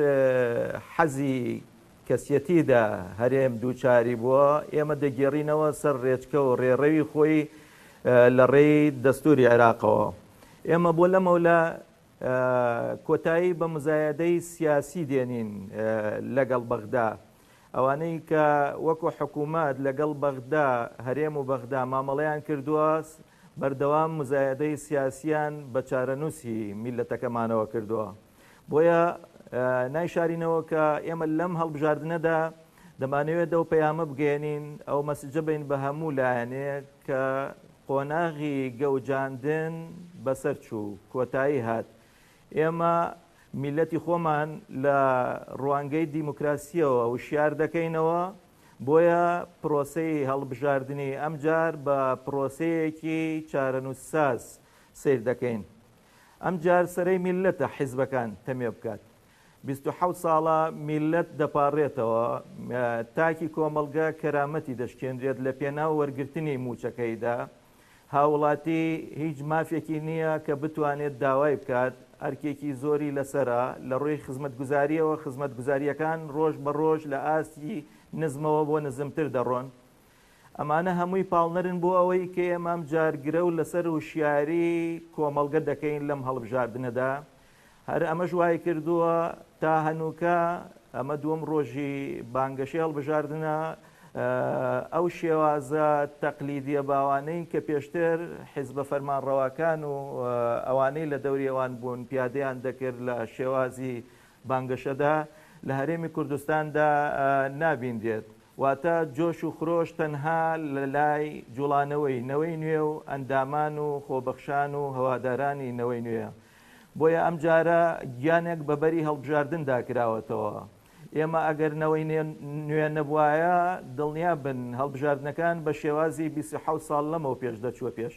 حەزی کەسیەتیدا هەرێم دووچاری بووە، ئێمە دەگێڕینەوە سەر ڕێچکە و ڕێڕەوی خۆی لە ڕێی دەستووری عێراقەوە. ئێمە بۆ لەمەولا کۆتایی بە مزایەدەی سیاسی دێنین لەگەڵ بەغدا. ئەوانەی کە وەکو حکوومەت لەگەڵ بەغدا، هەرێم و بەغدا مامەڵەیان کردووە، بەردەوام مزایەدەی سیاسییان بە چارەنووسی میللەتەکەمانەوە کردووە. بۆیە نایشارینەوە کە ئێمە لەم هەڵبژاردنەدا دەمانەوێت ئەو پەیامە بگەیەنین، ئەو مەسجە بەین بە هەموو لایەنێک کە قۆناغی گەوجاندن بەسەر چوو، کۆتایی هات. ئێمە میللەتی خۆمان لە ڕوانگەی دیموکراسییەوە وشیار دەکەینەوە، بۆیە پرۆسەی هەڵبژاردنی ئەمجار بە پرۆسەیەکی چارەنووسساز سەیر دەکەین. ئەمجار سەرەی میللەتە حیزبەکان تەمێ بکات. 27 ساڵە میللەت دەپاڕێتەوە، تاکی کۆمەڵگە کەرامەتی دەشکێنرێت لە پێناو وەرگرتنی مووچەکەیدا. هاوڵاتی هیچ مافێکی نییە کە بتوانێت داوای بکات، ئەرکێکی زۆری لەسەرە، لە ڕووی خزمەتگوزارییەوە خزمەتگوزارییەکان ڕۆژ بە ڕۆژ لە ئاستی نزمەوە بۆ نزمتر دەڕۆن. ئەمانە هەمووی پاڵنەرن بۆ ئەوەی کە ئێمە ئەمجار گرەو لەسەر هوشیاری کۆمەڵگە دەکەین لەم هەڵبژاردنەدا. هەر ئەمەش وایکردووە تا هەنووکە، ئەمە دووەم ڕۆژی بانگەشەی هەڵبژاردنە، ئەو شێوازە تەقلیدیە باوانەی کە پێشتر حیزبە فەرمانڕەواکان و ئەوانەی لە دەوری ئەوان بوون پیادەیان دەکرد لە شێوازی بانگەشەدا لە هەرێمی کوردستاندا نابینرێت. واتە جۆش و خرۆش تەنها لە لای جوڵانەوەی نەوەی نوێ و ئەندامان و خۆبەخشان و هەوادارانی نەوەی نوێیە. بۆیە ئەمجارە گیانێک بە بەری هەڵبژاردندا کراوەتەوە. ئێمە ئەگەر نەوەی نوێ نەبوایە دڵنیا بن هەڵبژاردنەکان بە شێوازی 27 ساڵ لەمەو پێش دەچووە پێش.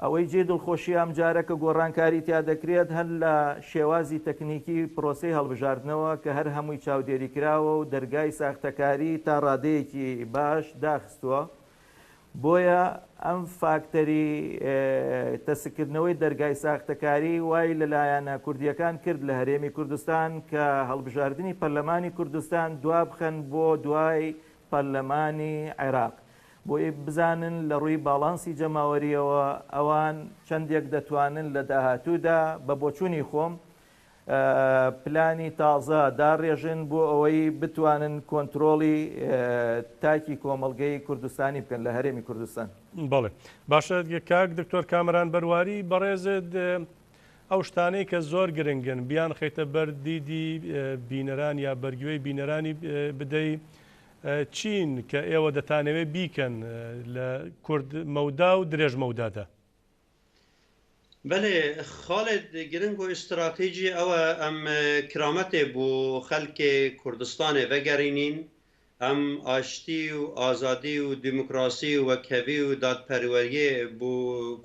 ئەوەی جێی دڵخۆشیە ئەمجارە کە گۆڕانکاری تیا دەکرێت هەر لە شێوازی تەکنیکی پرۆسەی هەڵبژاردنەوە کە هەر هەمووی چاودێری کراوە و دەرگای ساختەکاری تا ڕادەیەکی باش داخستووە بۆیە ئەم فاکتەری تەسککردنەوەی دەرگای ساختەکاری وای لە لایەنە کوردییەکان کرد لە هەرێمی کوردستان کە هەڵبژاردنی پەرلەمانی کوردستان دوابخەن بۆ دوای پەرلەمانی عێراق بۆی بزانن لە ڕووی باڵانسی جەماوەرییەوە ئەوان چەندێک دەتوانن لە داهاتوودا بە بۆچوونی خۆم پلانی تازە داڕێژن بۆ ئەوەی بتوانن کۆنترۆڵی تاکی کۆمەڵگەی کوردستانی بکەن لە هەرێمی کوردستان. بەڵێ باشە کاک دکتۆر کامەران بەرواری بەڕێزت ئەو شتانەی کە زۆر گرنگن بیانخەیتە بەر دیدی بینەران یا بەرگوێی بینەرانی بدەی چین کە ئێوە دەتانەوێت بیکەن لە کورد مەودا و درێژ مەودادا؟ بەلێ خاڵێ گرنگ و ئیستراتیجی ئەوە ئەم کرامەتێ بۆ خەلکێ کوردستانێ ڤەگەرینین، ئەم ئاشتی و ئازادی و دیموکراسی و وەکهەڤی و دادپەروەریێ بۆ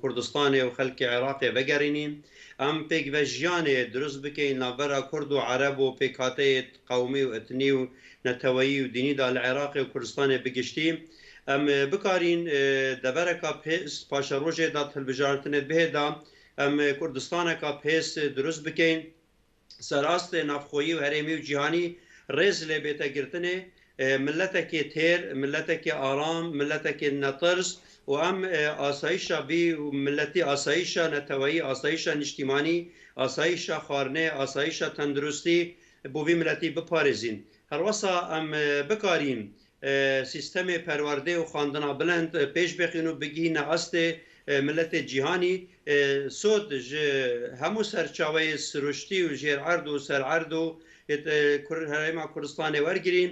کوردستانێ و خەلکێ عێراقێ ڤەگەرینین، ئەم پێکڤە ژیانێ دروست بکەین ناڤبەرا کورد و عەرەب و پێکهاتەیێت قەومی و ئتنی و نەتەوەیی و دینیدا لە عێراقێ و کوردستانێ بگشتی ئەم بکارین دەڤەرەکا پێس پاشەڕۆژێ دا هەلبژارتنێت بهێدا ئەم کوردستانەکا پێس دروست بکەین سەر ئاستێ ناوخۆیی و هەرێمی و جیهانی ڕێز لێ بێتە گرتنێ ملەتەکێ تێر ملەتەکێ ئارام ملەتەکێ نەترس و ئەم ئاسایشا بی ملەتی ئاسایشا نەتەوەیی ئاسایشا نیشتیمانی ئاسایشا خواردنێ ئاسایشا تەندروستی بۆ ڤی ملەتی بپارێزین هەروەسا ئەم بکارین. سیستەمێ پەروەردەێ و خواندنا بلند پێش بخین و بگهینە ئاستێ ملەتێ جیهانی، سۆد ژ هەموو سەرچاوەێ سروشتی و ژێر عەرد و سەر عەرد و هەرێما کوردستانێ وەرگرین،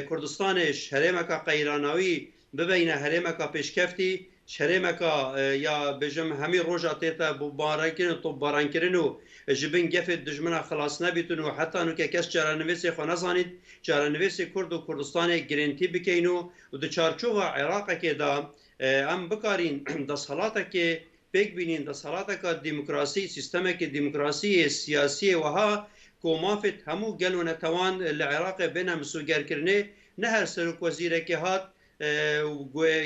کوردستانێش هەرێمەکا قەیراناوی ببەینە هەرێمەکا پێشکەفتی، هەرێمەکا یا بێژم هەمی ڕۆژا تێتە بۆمبارانکردن و تۆپبارانکردن و ژ بن گەفێ دژمنا خلاس نەبیتن و حەتا نوکە کەس چارەنوێسێ خو نەزانیت چارەنوێسێ کورد و کوردستانێ گرێنتی بکەین و د چارچۆڤا عێراقەکێ دا ئەم بکارین دەسهەڵاتەکێ پێک بینین دەسهەڵاتەکا دیموکراسی سیستەمەکێ دیموکراسیێ سیاسیێ وەها کو مافێت هەموو گەل و نەتەوان لە عێراقێ بێنە مسوگەرکردنێ نە هەر سەرۆک وەزیرەکێ هات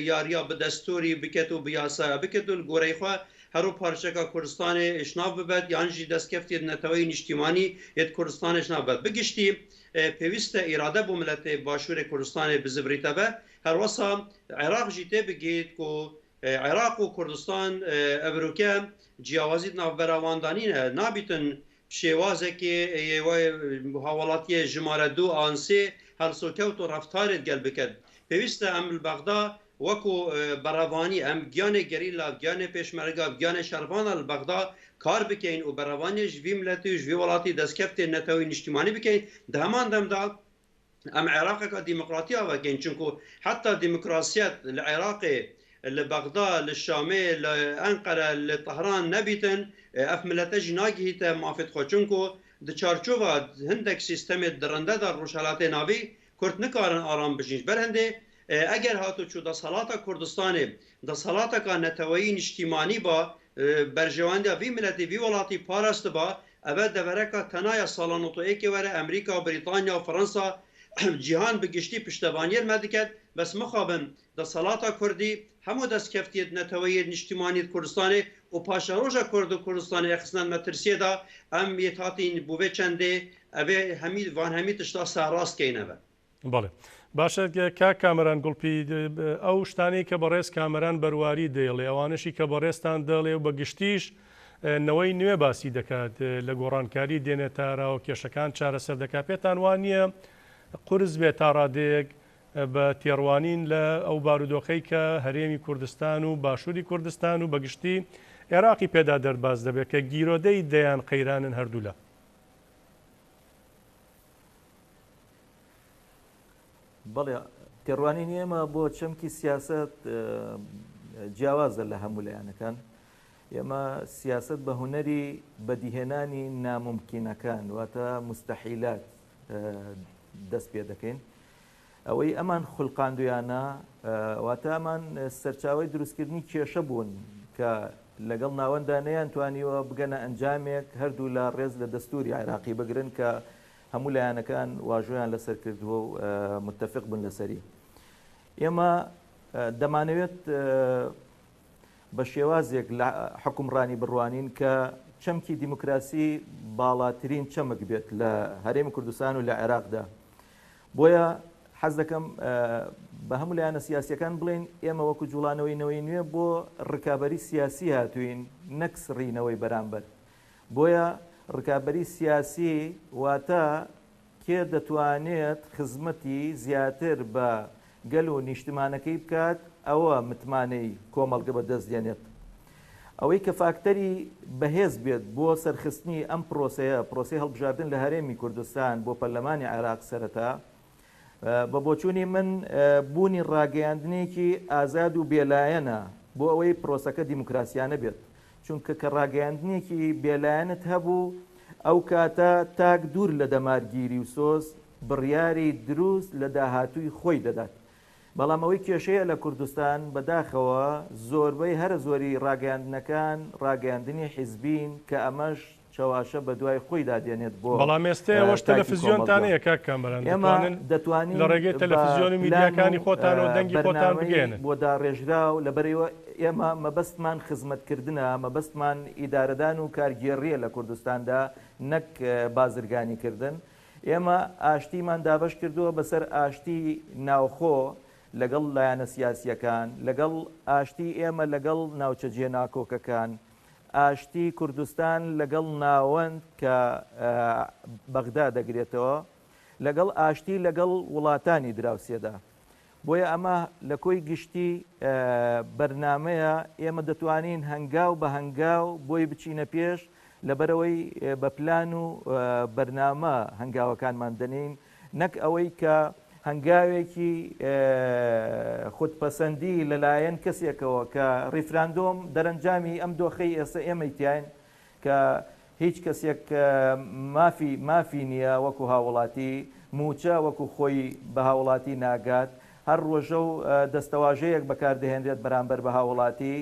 یارییا bi destûrî biket û bi yasaya biket û li goreyê xwe her û parçeka Kurdistanê ji nav bibet yan jî destkeftiyê neteweyî nîştîmanî yê di Kurdistanê ji nav bibet. Bi giştî pêwîst e îrade bo miletê Başûrê Kurdistanê bizivirîte be. Her wisa Iraq jî tê bigihît ku Iraq û Kurdistan evroke ciyawazî di navbera wan de nîne. Nabîtin Şêwazekê yê wê hawelatiyê jimare du an sê helsokewt û reftarê digel bikin. Pêwîst e em li Bexda weko berevanî, em giyanê gerîla, giyanê pêşmerga, giyanê şervana li Bexda kar bikeyn û berevaniyê ji vî miletî û ji vî welatî destkeftên netewî nîştîmanî bikeyn. Di heman dem de Em Iraqeke demokratî ava kein çunku heta demokrasiyet li Iraqê, li Bexda, li Şamê, li Enqere, li Tehran nebîtin ev milete jî nagihîte mafê xwe çunku di çarçova hindek sîstemê dirinde de Rojhelatê Navî Kurd nikarin aram bijîn ji ber hindê eger hat û çû desthelata Kurdistanê desthelateka neteweyî niştîmanî ba berjewendiya vî miletî vî welatî parastiba Eve devereka tenaya sala notoêkê were Emrîka û Brîtanya û Fransa cîhan bi giştî piştevaniyê li me diket, bes mixabin desthelata kurdî hemû destkeftiyê di neteweyê nîştîmanî di Kurdistanê û paşeroja kurd û Kurdistanê êxistine di metirsiyê de em yê tatîn bo vê çendê evê hemî van hemî tişta serrast keyne ve. بەڵێ باشە کاک کامەران گوڵپی ئەو شتانەی کە بەڕێز کامەران بەرواری دەیڵێ ئەوانەشی کە بەڕێزتان دەڵێ و بە گشتیش نەوەی نوێ باسی دەکات لە گۆڕانکاری دێنێتە ئاراوە کێشەکان چارەسەر دەکات پێتان وا نییە قورس بێت تا ڕادەیەک بە تێڕوانین لە ئەو بارودۆخەی کە هەرێمی کوردستان و باشووری کوردستان و بەگشتی عێراقی پێدا دەرباز دەبێت کە گیرۆدەی دەیان قەیرانن هەردوولا. بەڵێ تێڕوانینی ئێمە بۆ چەمکی سیاسەت جیاوازە لە هەموو لایەنەکان. ئێمە سیاسەت بە هونەری بەدیهێنانی نامومکینەکان واتە موستەحیلات دەست پێ دەکەین. ئەوەی ئەمان خولقاندویانە واتە ئەمان سەرچاوەی دروستکردنی کێشە بوون کە لەگەڵ ناوەندا نەیانتوانیوە بگەنە ئەنجامێک هەردوولا ڕێز لە دەستوری عێراقی بگرن کە هەموو لایەنەکان واژۆیان لەسەر کردووە و متفق بوون لەسەری. ئێمە دەمانەوێت بە شێوازێک لە حکومڕانی بڕوانین کە چەمکی دیموکراسی باڵاترین چەمک بێت لە هەرێمی کوردستان و لە عێراقدا. بۆیە حەز دەکەم بە هەموو لایەنە سیاسیەکان بڵێین ئێمە وەکو جوڵانەوەی نەوەی نوێ بۆ ڕکابەری سیاسی هاتوین نەک سڕینەوەی بەرامبەر. بۆیە ڕکابەری سیاسی واتە کێ دەتوانێت خزمەتی زیاتر بە گەل و نیشتمانەکەی بکات ئەوە متمانەی کۆمەڵگە بەدەست دێنێت. ئەوەی کە فاکتەری بەهێز بێت بۆ سەرخستنی ئەم پرۆسەیە، پرۆسەی هەڵبژاردن لە هەرێمی کوردستان بۆ پەرلەمانی عێراق سەرەتا، بە بۆچوونی من بوونی ڕاگەیاندنێکی ئازاد و بێلایەنە بۆ ئەوەی پرۆسەکە دیموکراسیانە بێت، چونکە کە ڕاگەیاندنێکی بێلایەنت هەبوو ئەو کاتە تاک دوور لە دەمارگیری و سۆز بڕیاری دروست لە داهاتووی خۆی دەدات. بەڵام ئەوەی کێشەیە لە کوردستان بەداخەوە زۆربەی هەرە زۆری ڕاگەیاندنەکان ڕاگەیاندنی حیزبین کە ئەمەش چەواشە بەدوای خۆیدا دێنێت بۆ بەڵام ئێستە ئێوەش تاکی تەلەفزیۆنتان کۆمەڵگە. هەیە کاک کامەران ئێمە دەتوانن دەتوانین لە ڕێگەی بە تەلەفزیۆن و پلان و میدیاکانی خۆتانەوە دەنگی خۆتان بەرنامەی بگەیەنن. بۆ داڕێژراو لەبەرئەوە ئێمە مەبەستمان خزمەتکردنە، مەبەستمان ئیدارەدان و کارگێڕییە لە کوردستاندا نەک بازرگانیکردن. ئێمە ئاشتیمان دابەش کردووە بەسەر ئاشتی ناوخۆ لەگەڵ لایەنە سیاسییەکان، لەگەڵ ئاشتی ئێمە لەگەڵ ناوچە جێناکۆکەکان، ئاشتی کوردستان لەگەڵ ناوەند کە بەغدا دەگرێتەوە، لەگەڵ ئاشتی لەگەڵ وڵاتانی دراوسێدا. بۆیە ئەمە لە کۆی گشتی بەرنامەیە، ئێمە دەتوانین هەنگاو بە هەنگاو بۆی بچینە پێش، لەبەرئەوەی بە پلان و بەرنامە هەنگاوەکانمان دەنێین، نەک ئەوەی کە هەنگاوێکی خودپەسەندی لەلایەن کەسێکەوە کە ڕیفراندۆم دەرەنجامی ئەم دۆخەی ئێستا ئێمەی تیاین کە هیچ کەسێک مافی مافی نییە وەکو هاوڵاتی، مووچە وەکو خۆی بە هاوڵاتی ناگات، هەر ڕۆژە و دەستەواژەیەک بەکاردەهێنرێت بەرامبەر بە هاوڵاتی،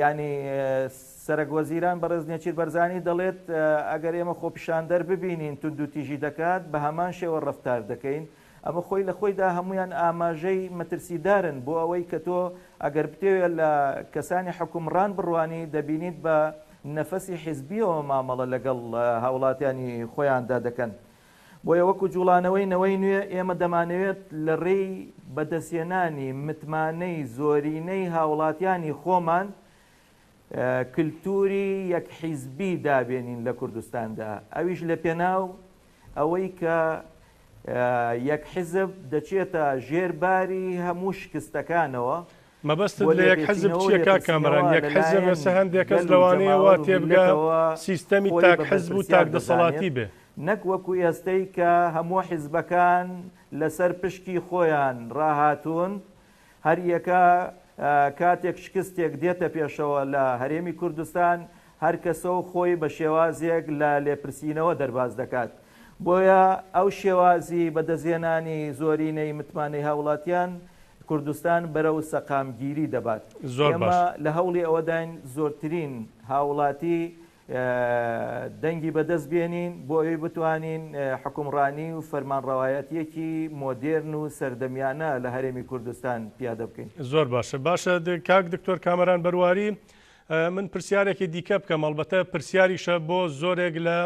یانی سەرەک وەزیران بەڕێز نێچیر بەرزانی دەڵێت ئەگەر ئێمە خۆپیشاندەر ببینین توندوتیژی دەکات بە هەمان شێوە ڕەفتار دەکەین، ئەمە خۆی لە خۆیدا هەموویان ئاماژەی مەترسیدارن بۆ ئەوەی کە تۆ ئەگەر بتەوێت لە کەسانی حوکمڕان بڕوانی دەبینیت بە نەفەسی حیزبیەوە مامەڵە لەگەڵ هاوڵاتیانی خۆیاندا دەکەن. بۆیە وەکو جوڵانەوەی نەوەی نوێ ئێمە دەمانەوێت لە ڕێی بەدەستهێنانی متمانەی زۆرینەی هاوڵاتیانی خۆمان کلتوری یەک حیزبی دابێنین لە کوردستاندا ئەویش لە پێناو ئەوەی کە یەک حیزب دەچێتە ژێر باری هەموو شکستەکانەوە. مەبەستت بۆ لە یەک حزب لێپێچینەوە و چییە کاک لێپرسینەوە کامەران؟ یەک حزب لەلایەن ئێستا هەندێک کەس گەل و لەوانەیە وا جەماوەر و تێبگا میللەتەوە سیستەمی خۆی تاک بە حزب و بەرپرسیار تاک دەزانێت دەسەڵاتی بێ. نەک وەکو ئێستەی کە هەموو حزبەکان لەسەر پشکی خۆیان ڕاهاتوون هەریەکە کاتێک شکستێک دێتە پێشەوە لە هەرێمی کوردستان هەر کەسە و خۆی بە شێوازێک لە لێپرسینەوە دەرباز دەکات. بۆیە ئەو شێوازی بەدەستهێنانی زۆرینەی متمانەی هاوڵاتیان کوردستان بەرەو سەقامگیری دەبات. زۆر ئێمە باش. لە هەوڵی ئەوەداین زۆرترین هاوڵاتی دەنگی بەدەست بێنین بۆ ئەوەی بتوانین حوکمڕانی و فەرمانڕەوایەتییەکی مۆدێرن و سەردەمیانە لە هەرێمی کوردستان پیادە بکەین. زۆر باشە باشە کاک دکتۆر کامەران بەرواری من پرسیارێکی دیکە بکەم ئەڵبەتە پرسیاریشە بۆ زۆرێک لە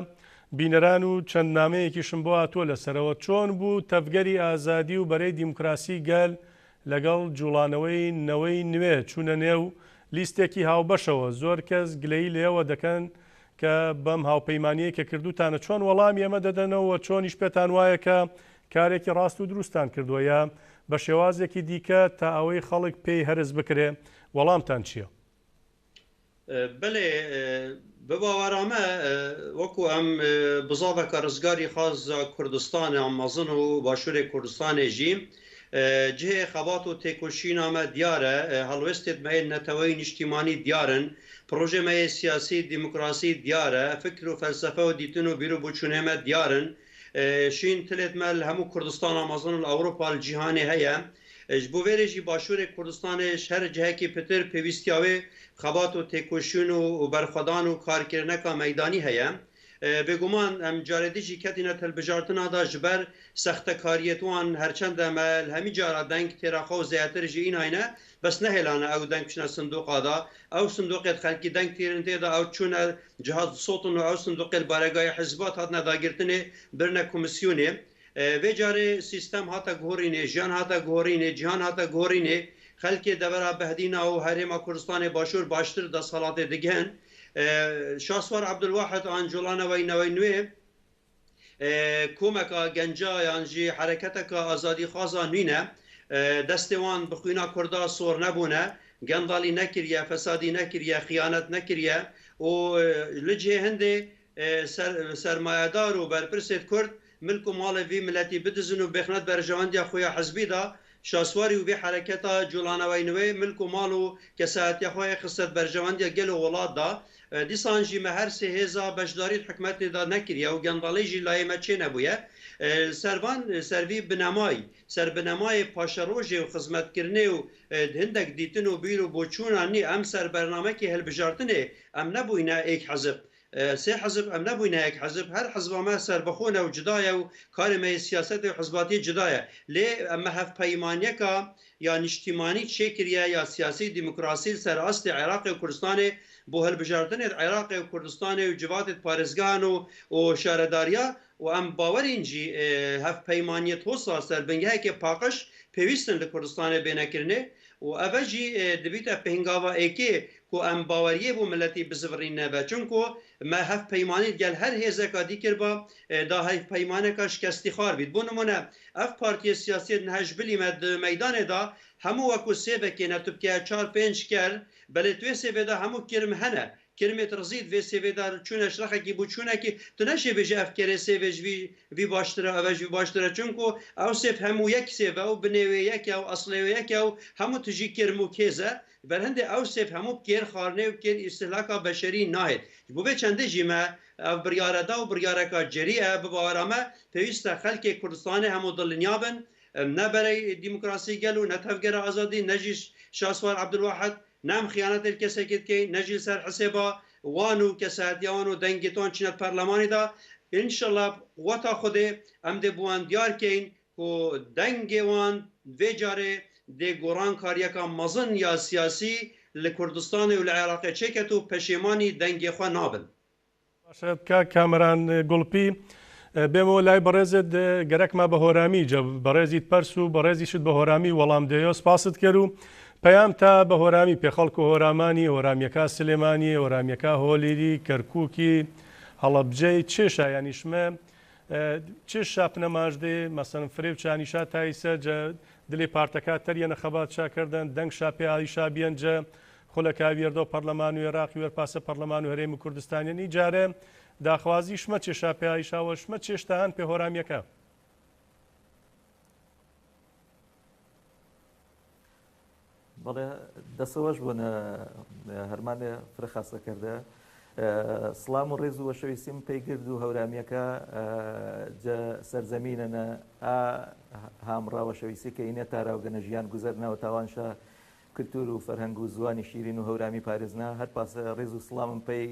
بینەران و چەند نامەیەکیشم بۆ هاتووە لەسەرەوە چۆن بوو تەڤگەری ئازادی و بەرەی دیموکراسی گەل لەگەڵ جوڵانەوەی نەوەی نوێ چوونە نێو لیستێکی هاوبەشەوە، زۆر کەس گلەیی لێوە دەکەن کە بەم هاوپەیمانیەی کە کردووتانە چۆن وەڵامی ئەمە دەدەنەوە و چۆنیش پێتان وایە کە کارێکی ڕاست و دروستتان کردووە یا بە شێوازێکی دیکە تا ئەوەی خەڵک پێی هەرس بکرێ وەڵامتان چییە؟ بەلێ بە باوەرامە وەکو ئەم بزاڤەکە ڕزگاری خاز کوردستانە مەزن و باشوورێ کوردستانێ ژی جهێ خەبات و تێکۆشینا مە دیارە، هەڵوێستێت مە یێ نەتەوەیی نیشتیمانی دیارن، پڕۆژێ مە یێ سیاسی دیموکراسی دیارە، فکر و فەلسەفە و دیتن و بیر و بۆچوونێ مە دیارن، شین تلێت مە لە هەموو کوردستانا مەزن و لە ئەوروپا لە جیهانێ هەیە. ژ بۆ ڤێرێ ژی باشوورێ کوردستانێ ژ هەر جهەکی پتر پێویستیا وێ خەبات و تێکۆشین و بەرخوەدان و کارکردنەکا مەیدانی هەیە. بێگومان ئەم جارێ دژی کەتینە هەلبژارتنا دا ژ بەر سەختەکاریێت وان هەرچەندە مە ل هەمی جارا دەنگ تێرا خۆ زیاتر ژ ئیناینە بەس نەهێلانە ئەو دەنگ بچنە سندوقا دا ئەو سندوقێت خەلکی دەنگ تیرن تێدا ئەو چونە جهاز سۆتن و ئەو سندوقێت بارەگای حزبات هاتنە داگرتنێ برنە کومسیونێ ڤێ جارێ سیستەم هاتە گۆڕینێ، ژیان هاتە گۆڕینێ، جیهان هاتە گۆڕینێ، خەلکێ دەڤەرا بەهدینا و هەرێما کوردستانێ باشوور باشتر دەسهەڵاتێ دگهن. شاسوار عەبدولواحد ئان جوڵانەوەی نەوەی نوێ کۆمەکا گەنجا یان ژی حەرەکەتەکا ئازادیخوازا نوینە، دەستێ وان بە خوینا کوردا سۆر نەبوونە، گەندەڵی نەکریە، فەسادی نەکریە، خیانەت نەکریە و لجهێ هندێ سەرمایەدار و بەرپرسێت کورد ملک و ماڵێ ڤی ملەتی بدزن و بێخنەت بەرژەوەندیا خویا حزبی دا، شاسواری و ڤێ حەرەکەتا جوڵانەوەی نوێ ملک و ماڵ و کەسایەتیا خوەێ خستەت بەرژەوەندیا گەل و وڵات دا، دیسان ژی مە هەر سێ هێزا بەشداریت حکومەتێ دا نەکریە و گەندەڵی ژی لایێ مە چێ نەبویە. سەر ڤان سەر ڤی بنەمای سەر بنەمایێ پاشەڕۆژێ و خزمەت کرنێ و هندەک دیتن و بیر و بۆچوونا نی ئەم سەر بەرنامەکێ هەلبژارتنێ ئەم نەبوینە ئێک حزب سێ حزب ئەم نەبووینە یەک حزب، هەر حزبا مە سەربەخۆنە و جودایە و کارێ مە یێ سیاسەتێ و حزباتیێ جودایە، لێ مە هەڤپەیمانیەکا یا نیشتیمانی چێ کریە یا سیاسی دیموکراسی لسەر ئاستێ عێراقێ و کوردستانێ بۆ هەلبژاردنێت عێراقێ و کوردستانێ و جڤاتێت پارێزگەهان و و شارەداریا و ئەم باوەرین ژی هەڤپەیمانیەت هۆسا سەر بنگەهەکێ پاقژ پێویستن لە کوردستانێ بێنە کرنێ. و ئەڤە ژی دبیتە پهنگاڤا ئێکێ کو ئەم باوەریێ بو ملەتی بزڤڕیننەڤە چونکو مە هەڤپەیمانی دگەل هەر هێزەکا دی کربا دا هەڤپەیمانەکا شکەستی خار بیت بۆ نمونە ئەڤ پارتیێ سیاسیێ نهە ژبلی مە د مەیدانێ دا هەموو وەکو سێڤەکێ نە تو بکەیە چار پێنج کەر بەلێ توێ سێڤێ دا هەموو کرم هەنە کرمێت ڕزیت ڤێ سێڤێ دا چونە شرەخەکی بوو چونەکی تو نەشێ بێژی ئەڤ کەرێ سێڤێ ژ ڤی ڤی باشترە ئەڤە ژ ڤی باشترە چونکو ئەو سێڤ هەموو یەک سێڤە و بنێ وێ یەکە و ئەسڵێ وێ یەکە و هەموو تژی کرم و کێزە بەر هندێ ئەو سێڤ هەموو بکێر خارنێ و بکێر ئیستهلاکا بەشەری ناهێت ژ بۆ ڤێ چەندێ ژی مە ئەڤ بڕیارە دا و بڕیارەکا جەریئە بباوەرا مە پێویستە خەلکێ کوردستانێ هەموو دڵنیا بن نە بەرەی دیموکراسی گەل و نە تەڤگەرا ئازادی نە ژیش شاسوار عەبدولواحد نە ئەم خیانەتێ ل کەسێکێ دکەین نە ژی ل سەر حسێبا وان و کەسایەتیا وان و دەنگێ توان چینە پەرلەمانی دا ئینشەڵا قوەتا خودێ ئەم دێ بوان دیار کەین کو دەنگێ وان ڤێ جارێ دێ گۆڕان کاریەکا مەزن یا سیاسی ل کوردستانێ و لە عێراقێ چێکەت و پەشێمانی دەنگێ خوە نابن. باشە کاک کامەران گوڵپی بێمەوە لای بەڕێزت گەرەکما بە هۆرامی جە بەڕێزیت پەرس و بەڕێزیشت بە هۆرامی وەڵام دەیۆ سپاست کەر و پەیام تا بە هۆرامی پێ خەڵک و هۆرامانی هۆرامیەکە سلێمانی هۆرامیەکە هۆلیری کەرکوکی هەڵەبجەی چێشا یانی شمە چێ شاپنە ماش دێ مەسەن فرێ و چانیشا تایسە جە دلێ پارتەکە تەریەنە خەبات شا کردن دەنگ شا پێ ئایشا بیەن جە خولەکا ویەردەو پەرلەمان و ئێراقی وەر پاسە پەرلەمان و هەرێم کوردستانیەن ئی جارێ داخوازی شمە چێ شا پێ ئایشا وە شمە چێشتە هەن پێ هۆرامیەکە. بەڵێ دەسەوەش بۆنە هەرمانێ فرە خاسە کردە سڵام و ڕێز و وەشەویستیم پێی گرد و هەورامیەکە جە سەرزەمینەنە ئا هامڕا وەشەویستی کە ئینە تاراوگەنە ژیان گوزەر ناوە تاوانشە کلتور و فەرهەنگ و زوانی شیرین و هەورامی پارێزنا هەر پاسە ڕێز و سڵامم پێی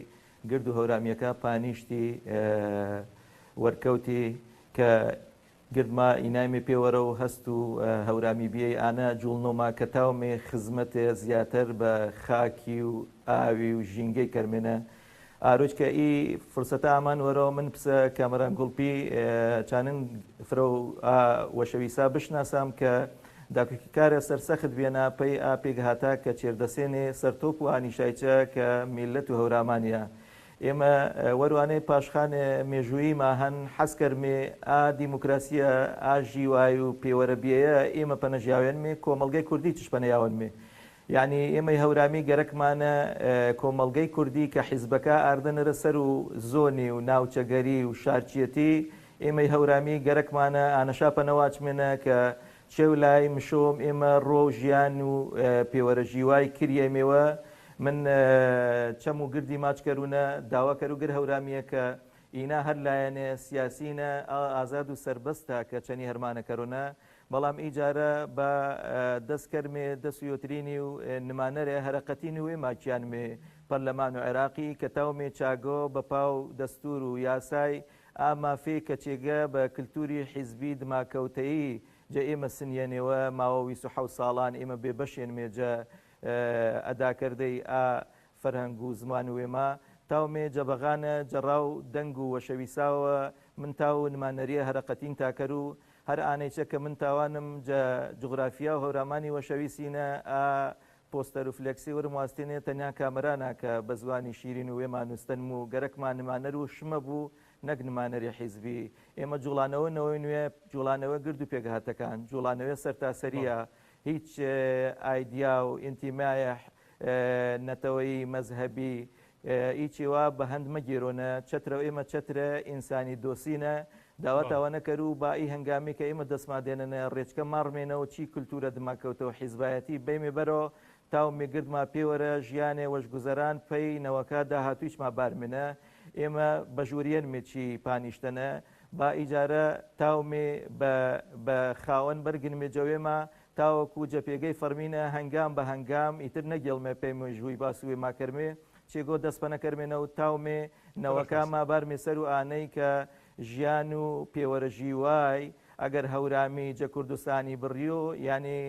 گرد و هەورامیەکە پانیشتی وەرکەوتی کە گردما ئینایمێ پێوەرەو هەست و هەورامی بیەی ئانە جووڵنۆما کە تاومێ خزمەتێ زیاتر بە خاکی و ئاوی و ژینگەی کەرمێنە ئارۆج کە ئی فرسەتە ئامان وەرەو من پسە کامەران گوڵپی چانن فرە و ئا وەشەویسا بشناسام کە داکوکیکارە سەرسەخت بیەنا پەی ئا پێگهاتا کە چێردەسێنێ سەرتۆپ و ئانیشایچە کە میللەت و هەورامانیە ئێمە وەروانێ پاشخانێ مێژوویی ما هەن حەز کەرمێ ئا دیموکراسیە ئا ژیوای و پێوەرە بیەیە ئێمە پەنە ژیاوێنمێ کۆمەڵگەی کوردی چش پەنە یاوەنمێ یانی ئێمەی هەورامی گەرەکمانە کۆمەڵگەی کوردی کە حیزبەکا ئاردەنرە سەر و زۆنی و ناوچەگەری و شارچیەتی ئێمەی هەورامی گەرەکمانە ئانەشا پەنە واچمێنە کە چێو لای مشۆم ئێمە ڕۆ ژیان و پێوەرە ژیوای کریەیمێوە من چەم و گردی ماچ کەرونە داوا کەرو گر هەورامیە کە ئینا هەر لایەنێ سیاسینە ئازاد و سەربەستە کە چەنی هەرمانە کەرونە بەڵام ئی جارە بە دەس کەرمێ دەس و یۆترینی و نمانەرێ هەرەقەتین وێ ماکیانمێ پەرلەمان و عێراقی کە تاومێ چاگۆ بە پاو دەستور و یاسای ئا مافێ کە چێگە بە کلتوری حیزبی دماکەوتەیی جە ئێمە سنیەنێوە ماوە ویس و حەوت ساڵان ئێمە بێ بەشێنمێ جە ئەداکەردەی ئا فەرهەنگ و زمان وێما تاومێ جە بەغانە جە ڕاو دەنگ و وەشەویساوە من تاو نمانەریە هەرەقەتین تاکەرو هەر ئانەیچە کە من تاوانم جە جوغرافیا و هەورامانی وەشەویسینە ئا پۆستەر و فلێکسی ورم واستێنێ تەنیا کامەرانە کە بە زوانی شیرین و وێما نووستەنم و گەرەکما نمانەر و شمە بوو نەک نمانەری حیزبی. ئێمە جووڵانەوە نەوەی نوێ، جووڵانەوە گرد و پێکهاتەکان، جووڵانەوێ سەرتاسەرییە، هیچ ئایدیا و ئینتیمایه نەتەوەیی، مەزهەبی، هیچی وا بە هەند مەگێرۆنە، چەترە ئێمە چەترە ئینسانی دۆسینە، داوا تاوانە کەرو با ئی هەنگامی کە ئێمە دەسما دێنەنە ڕێچکە ماڕمێنەو چی کلتورە دما کەوتەو حیزبایەتی بەیمێ بەرۆ تاو مێگردما پێوەرە ژیانێ وەش گوزەران پەی نەوەکا داهاتویچما بارمێنە ئێمە بەژوریەنمێ چی پانیشتەنە با ئی جارە تاومێ بە بە خاوەن بەرگنمێ جەوێما تاوەکو جە پێگەی فەرمینە هەنگام بە هەنگام ئیتر نەگێڵمێ پەی مێژووی باسوێ ماکەرمێ چێگۆ دەس پەنەکەرمێنەو تاومێ نەوەکا ما بارمێ سەر و ئانەی کە ژیان و پێوەرە ژیوای ئەگەر هەورامی جە کوردستانی بڕیۆ یانی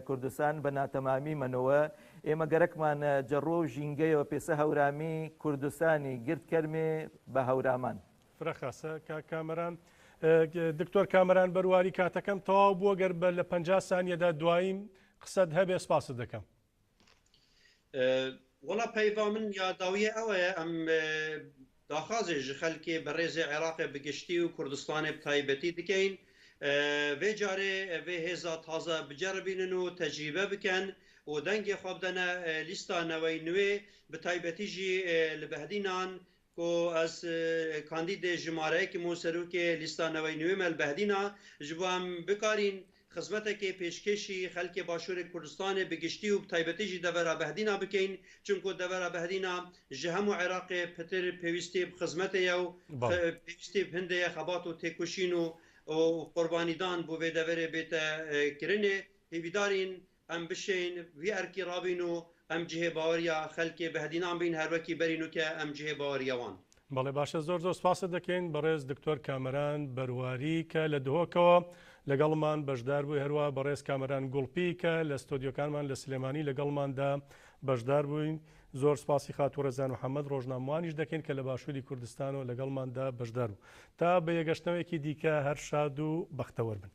کوردستان بە ناتەمامی مەنۆوە ئێمە گەرەکمانە جە ڕۆ و ژینگەیەوە پێسە هەورامی کوردستانی گرد کەرمێ بە هەورامان. فرە خاسە کاک کامەران. دکتۆر کامەران بەرواری کاتەکەم تەواو بووە گەر بە لە 50 سانیەدا دوایین قسەت هەبێ سپاست دەکەم. وەڵا پەیڤا من یا داویە ئەوەیە ئەم داخازێ ژ خەلکێ بەڕێزێ عێراقێ ب گشتی و کوردستانێ ب تایبەتی دکەین ڤێ جارێ ڤێ هێزا تازە بجەربینن و تەجریبە بکەن و دەنگێ خوە بدەنە لیستا نەوەی نوێ ب تایبەتی ژی ل بەهدینان کو ئەز کاندیدێ ژمارە یەکم و سەروکێ لیستا نەوەی نوێ مە ل بەهدینا ژ بۆ ئەم بکارین خزمەتەکێ پێشکێشی خەلکێ باشورێ کوردستانێ ب گشتی و ب تایبەتی ژی دەڤەرا بەهدینا بکەین چونکۆ دەڤەرا بەهدینا ژ هەموو عێراقێ پتر پێویستێ ب خزمەتێیە و پێویستێ ب هندێیە خەبات و تێکوشین و قوربانیدان بۆ ڤێ دەڤەرێ بێتە کرنێ هیڤیدارین ئەم بشێین ڤی ئەرکی ڕابین و ئەم جهێ باوەریا خەلکێ بەهدینان بین هەروەکی بەری نوکە ئەم جهێ باوەریا وان. بەڵێ باشە زۆر زۆر سپاست دەکەین بەڕێز دکتۆر کامەران بەرواری کە لە دهۆکەوە لەگەڵمان بەشدار بووی هەروە بەڕێز کامەران گوڵپی کە لە ستۆدیۆکانمان لە سلێمانی لەگەڵماندا بەشدار بووین زۆر سپاسی خاتوو ڕێزان محەممەد ڕۆژنامەوانیش دەکەین کە لە باشووری کوردستانەوە لەگەڵماندا بەشدار بوو تا بە یەگەشتنەوەیەکی دیکە هەر شاد و بەختەوەر بن.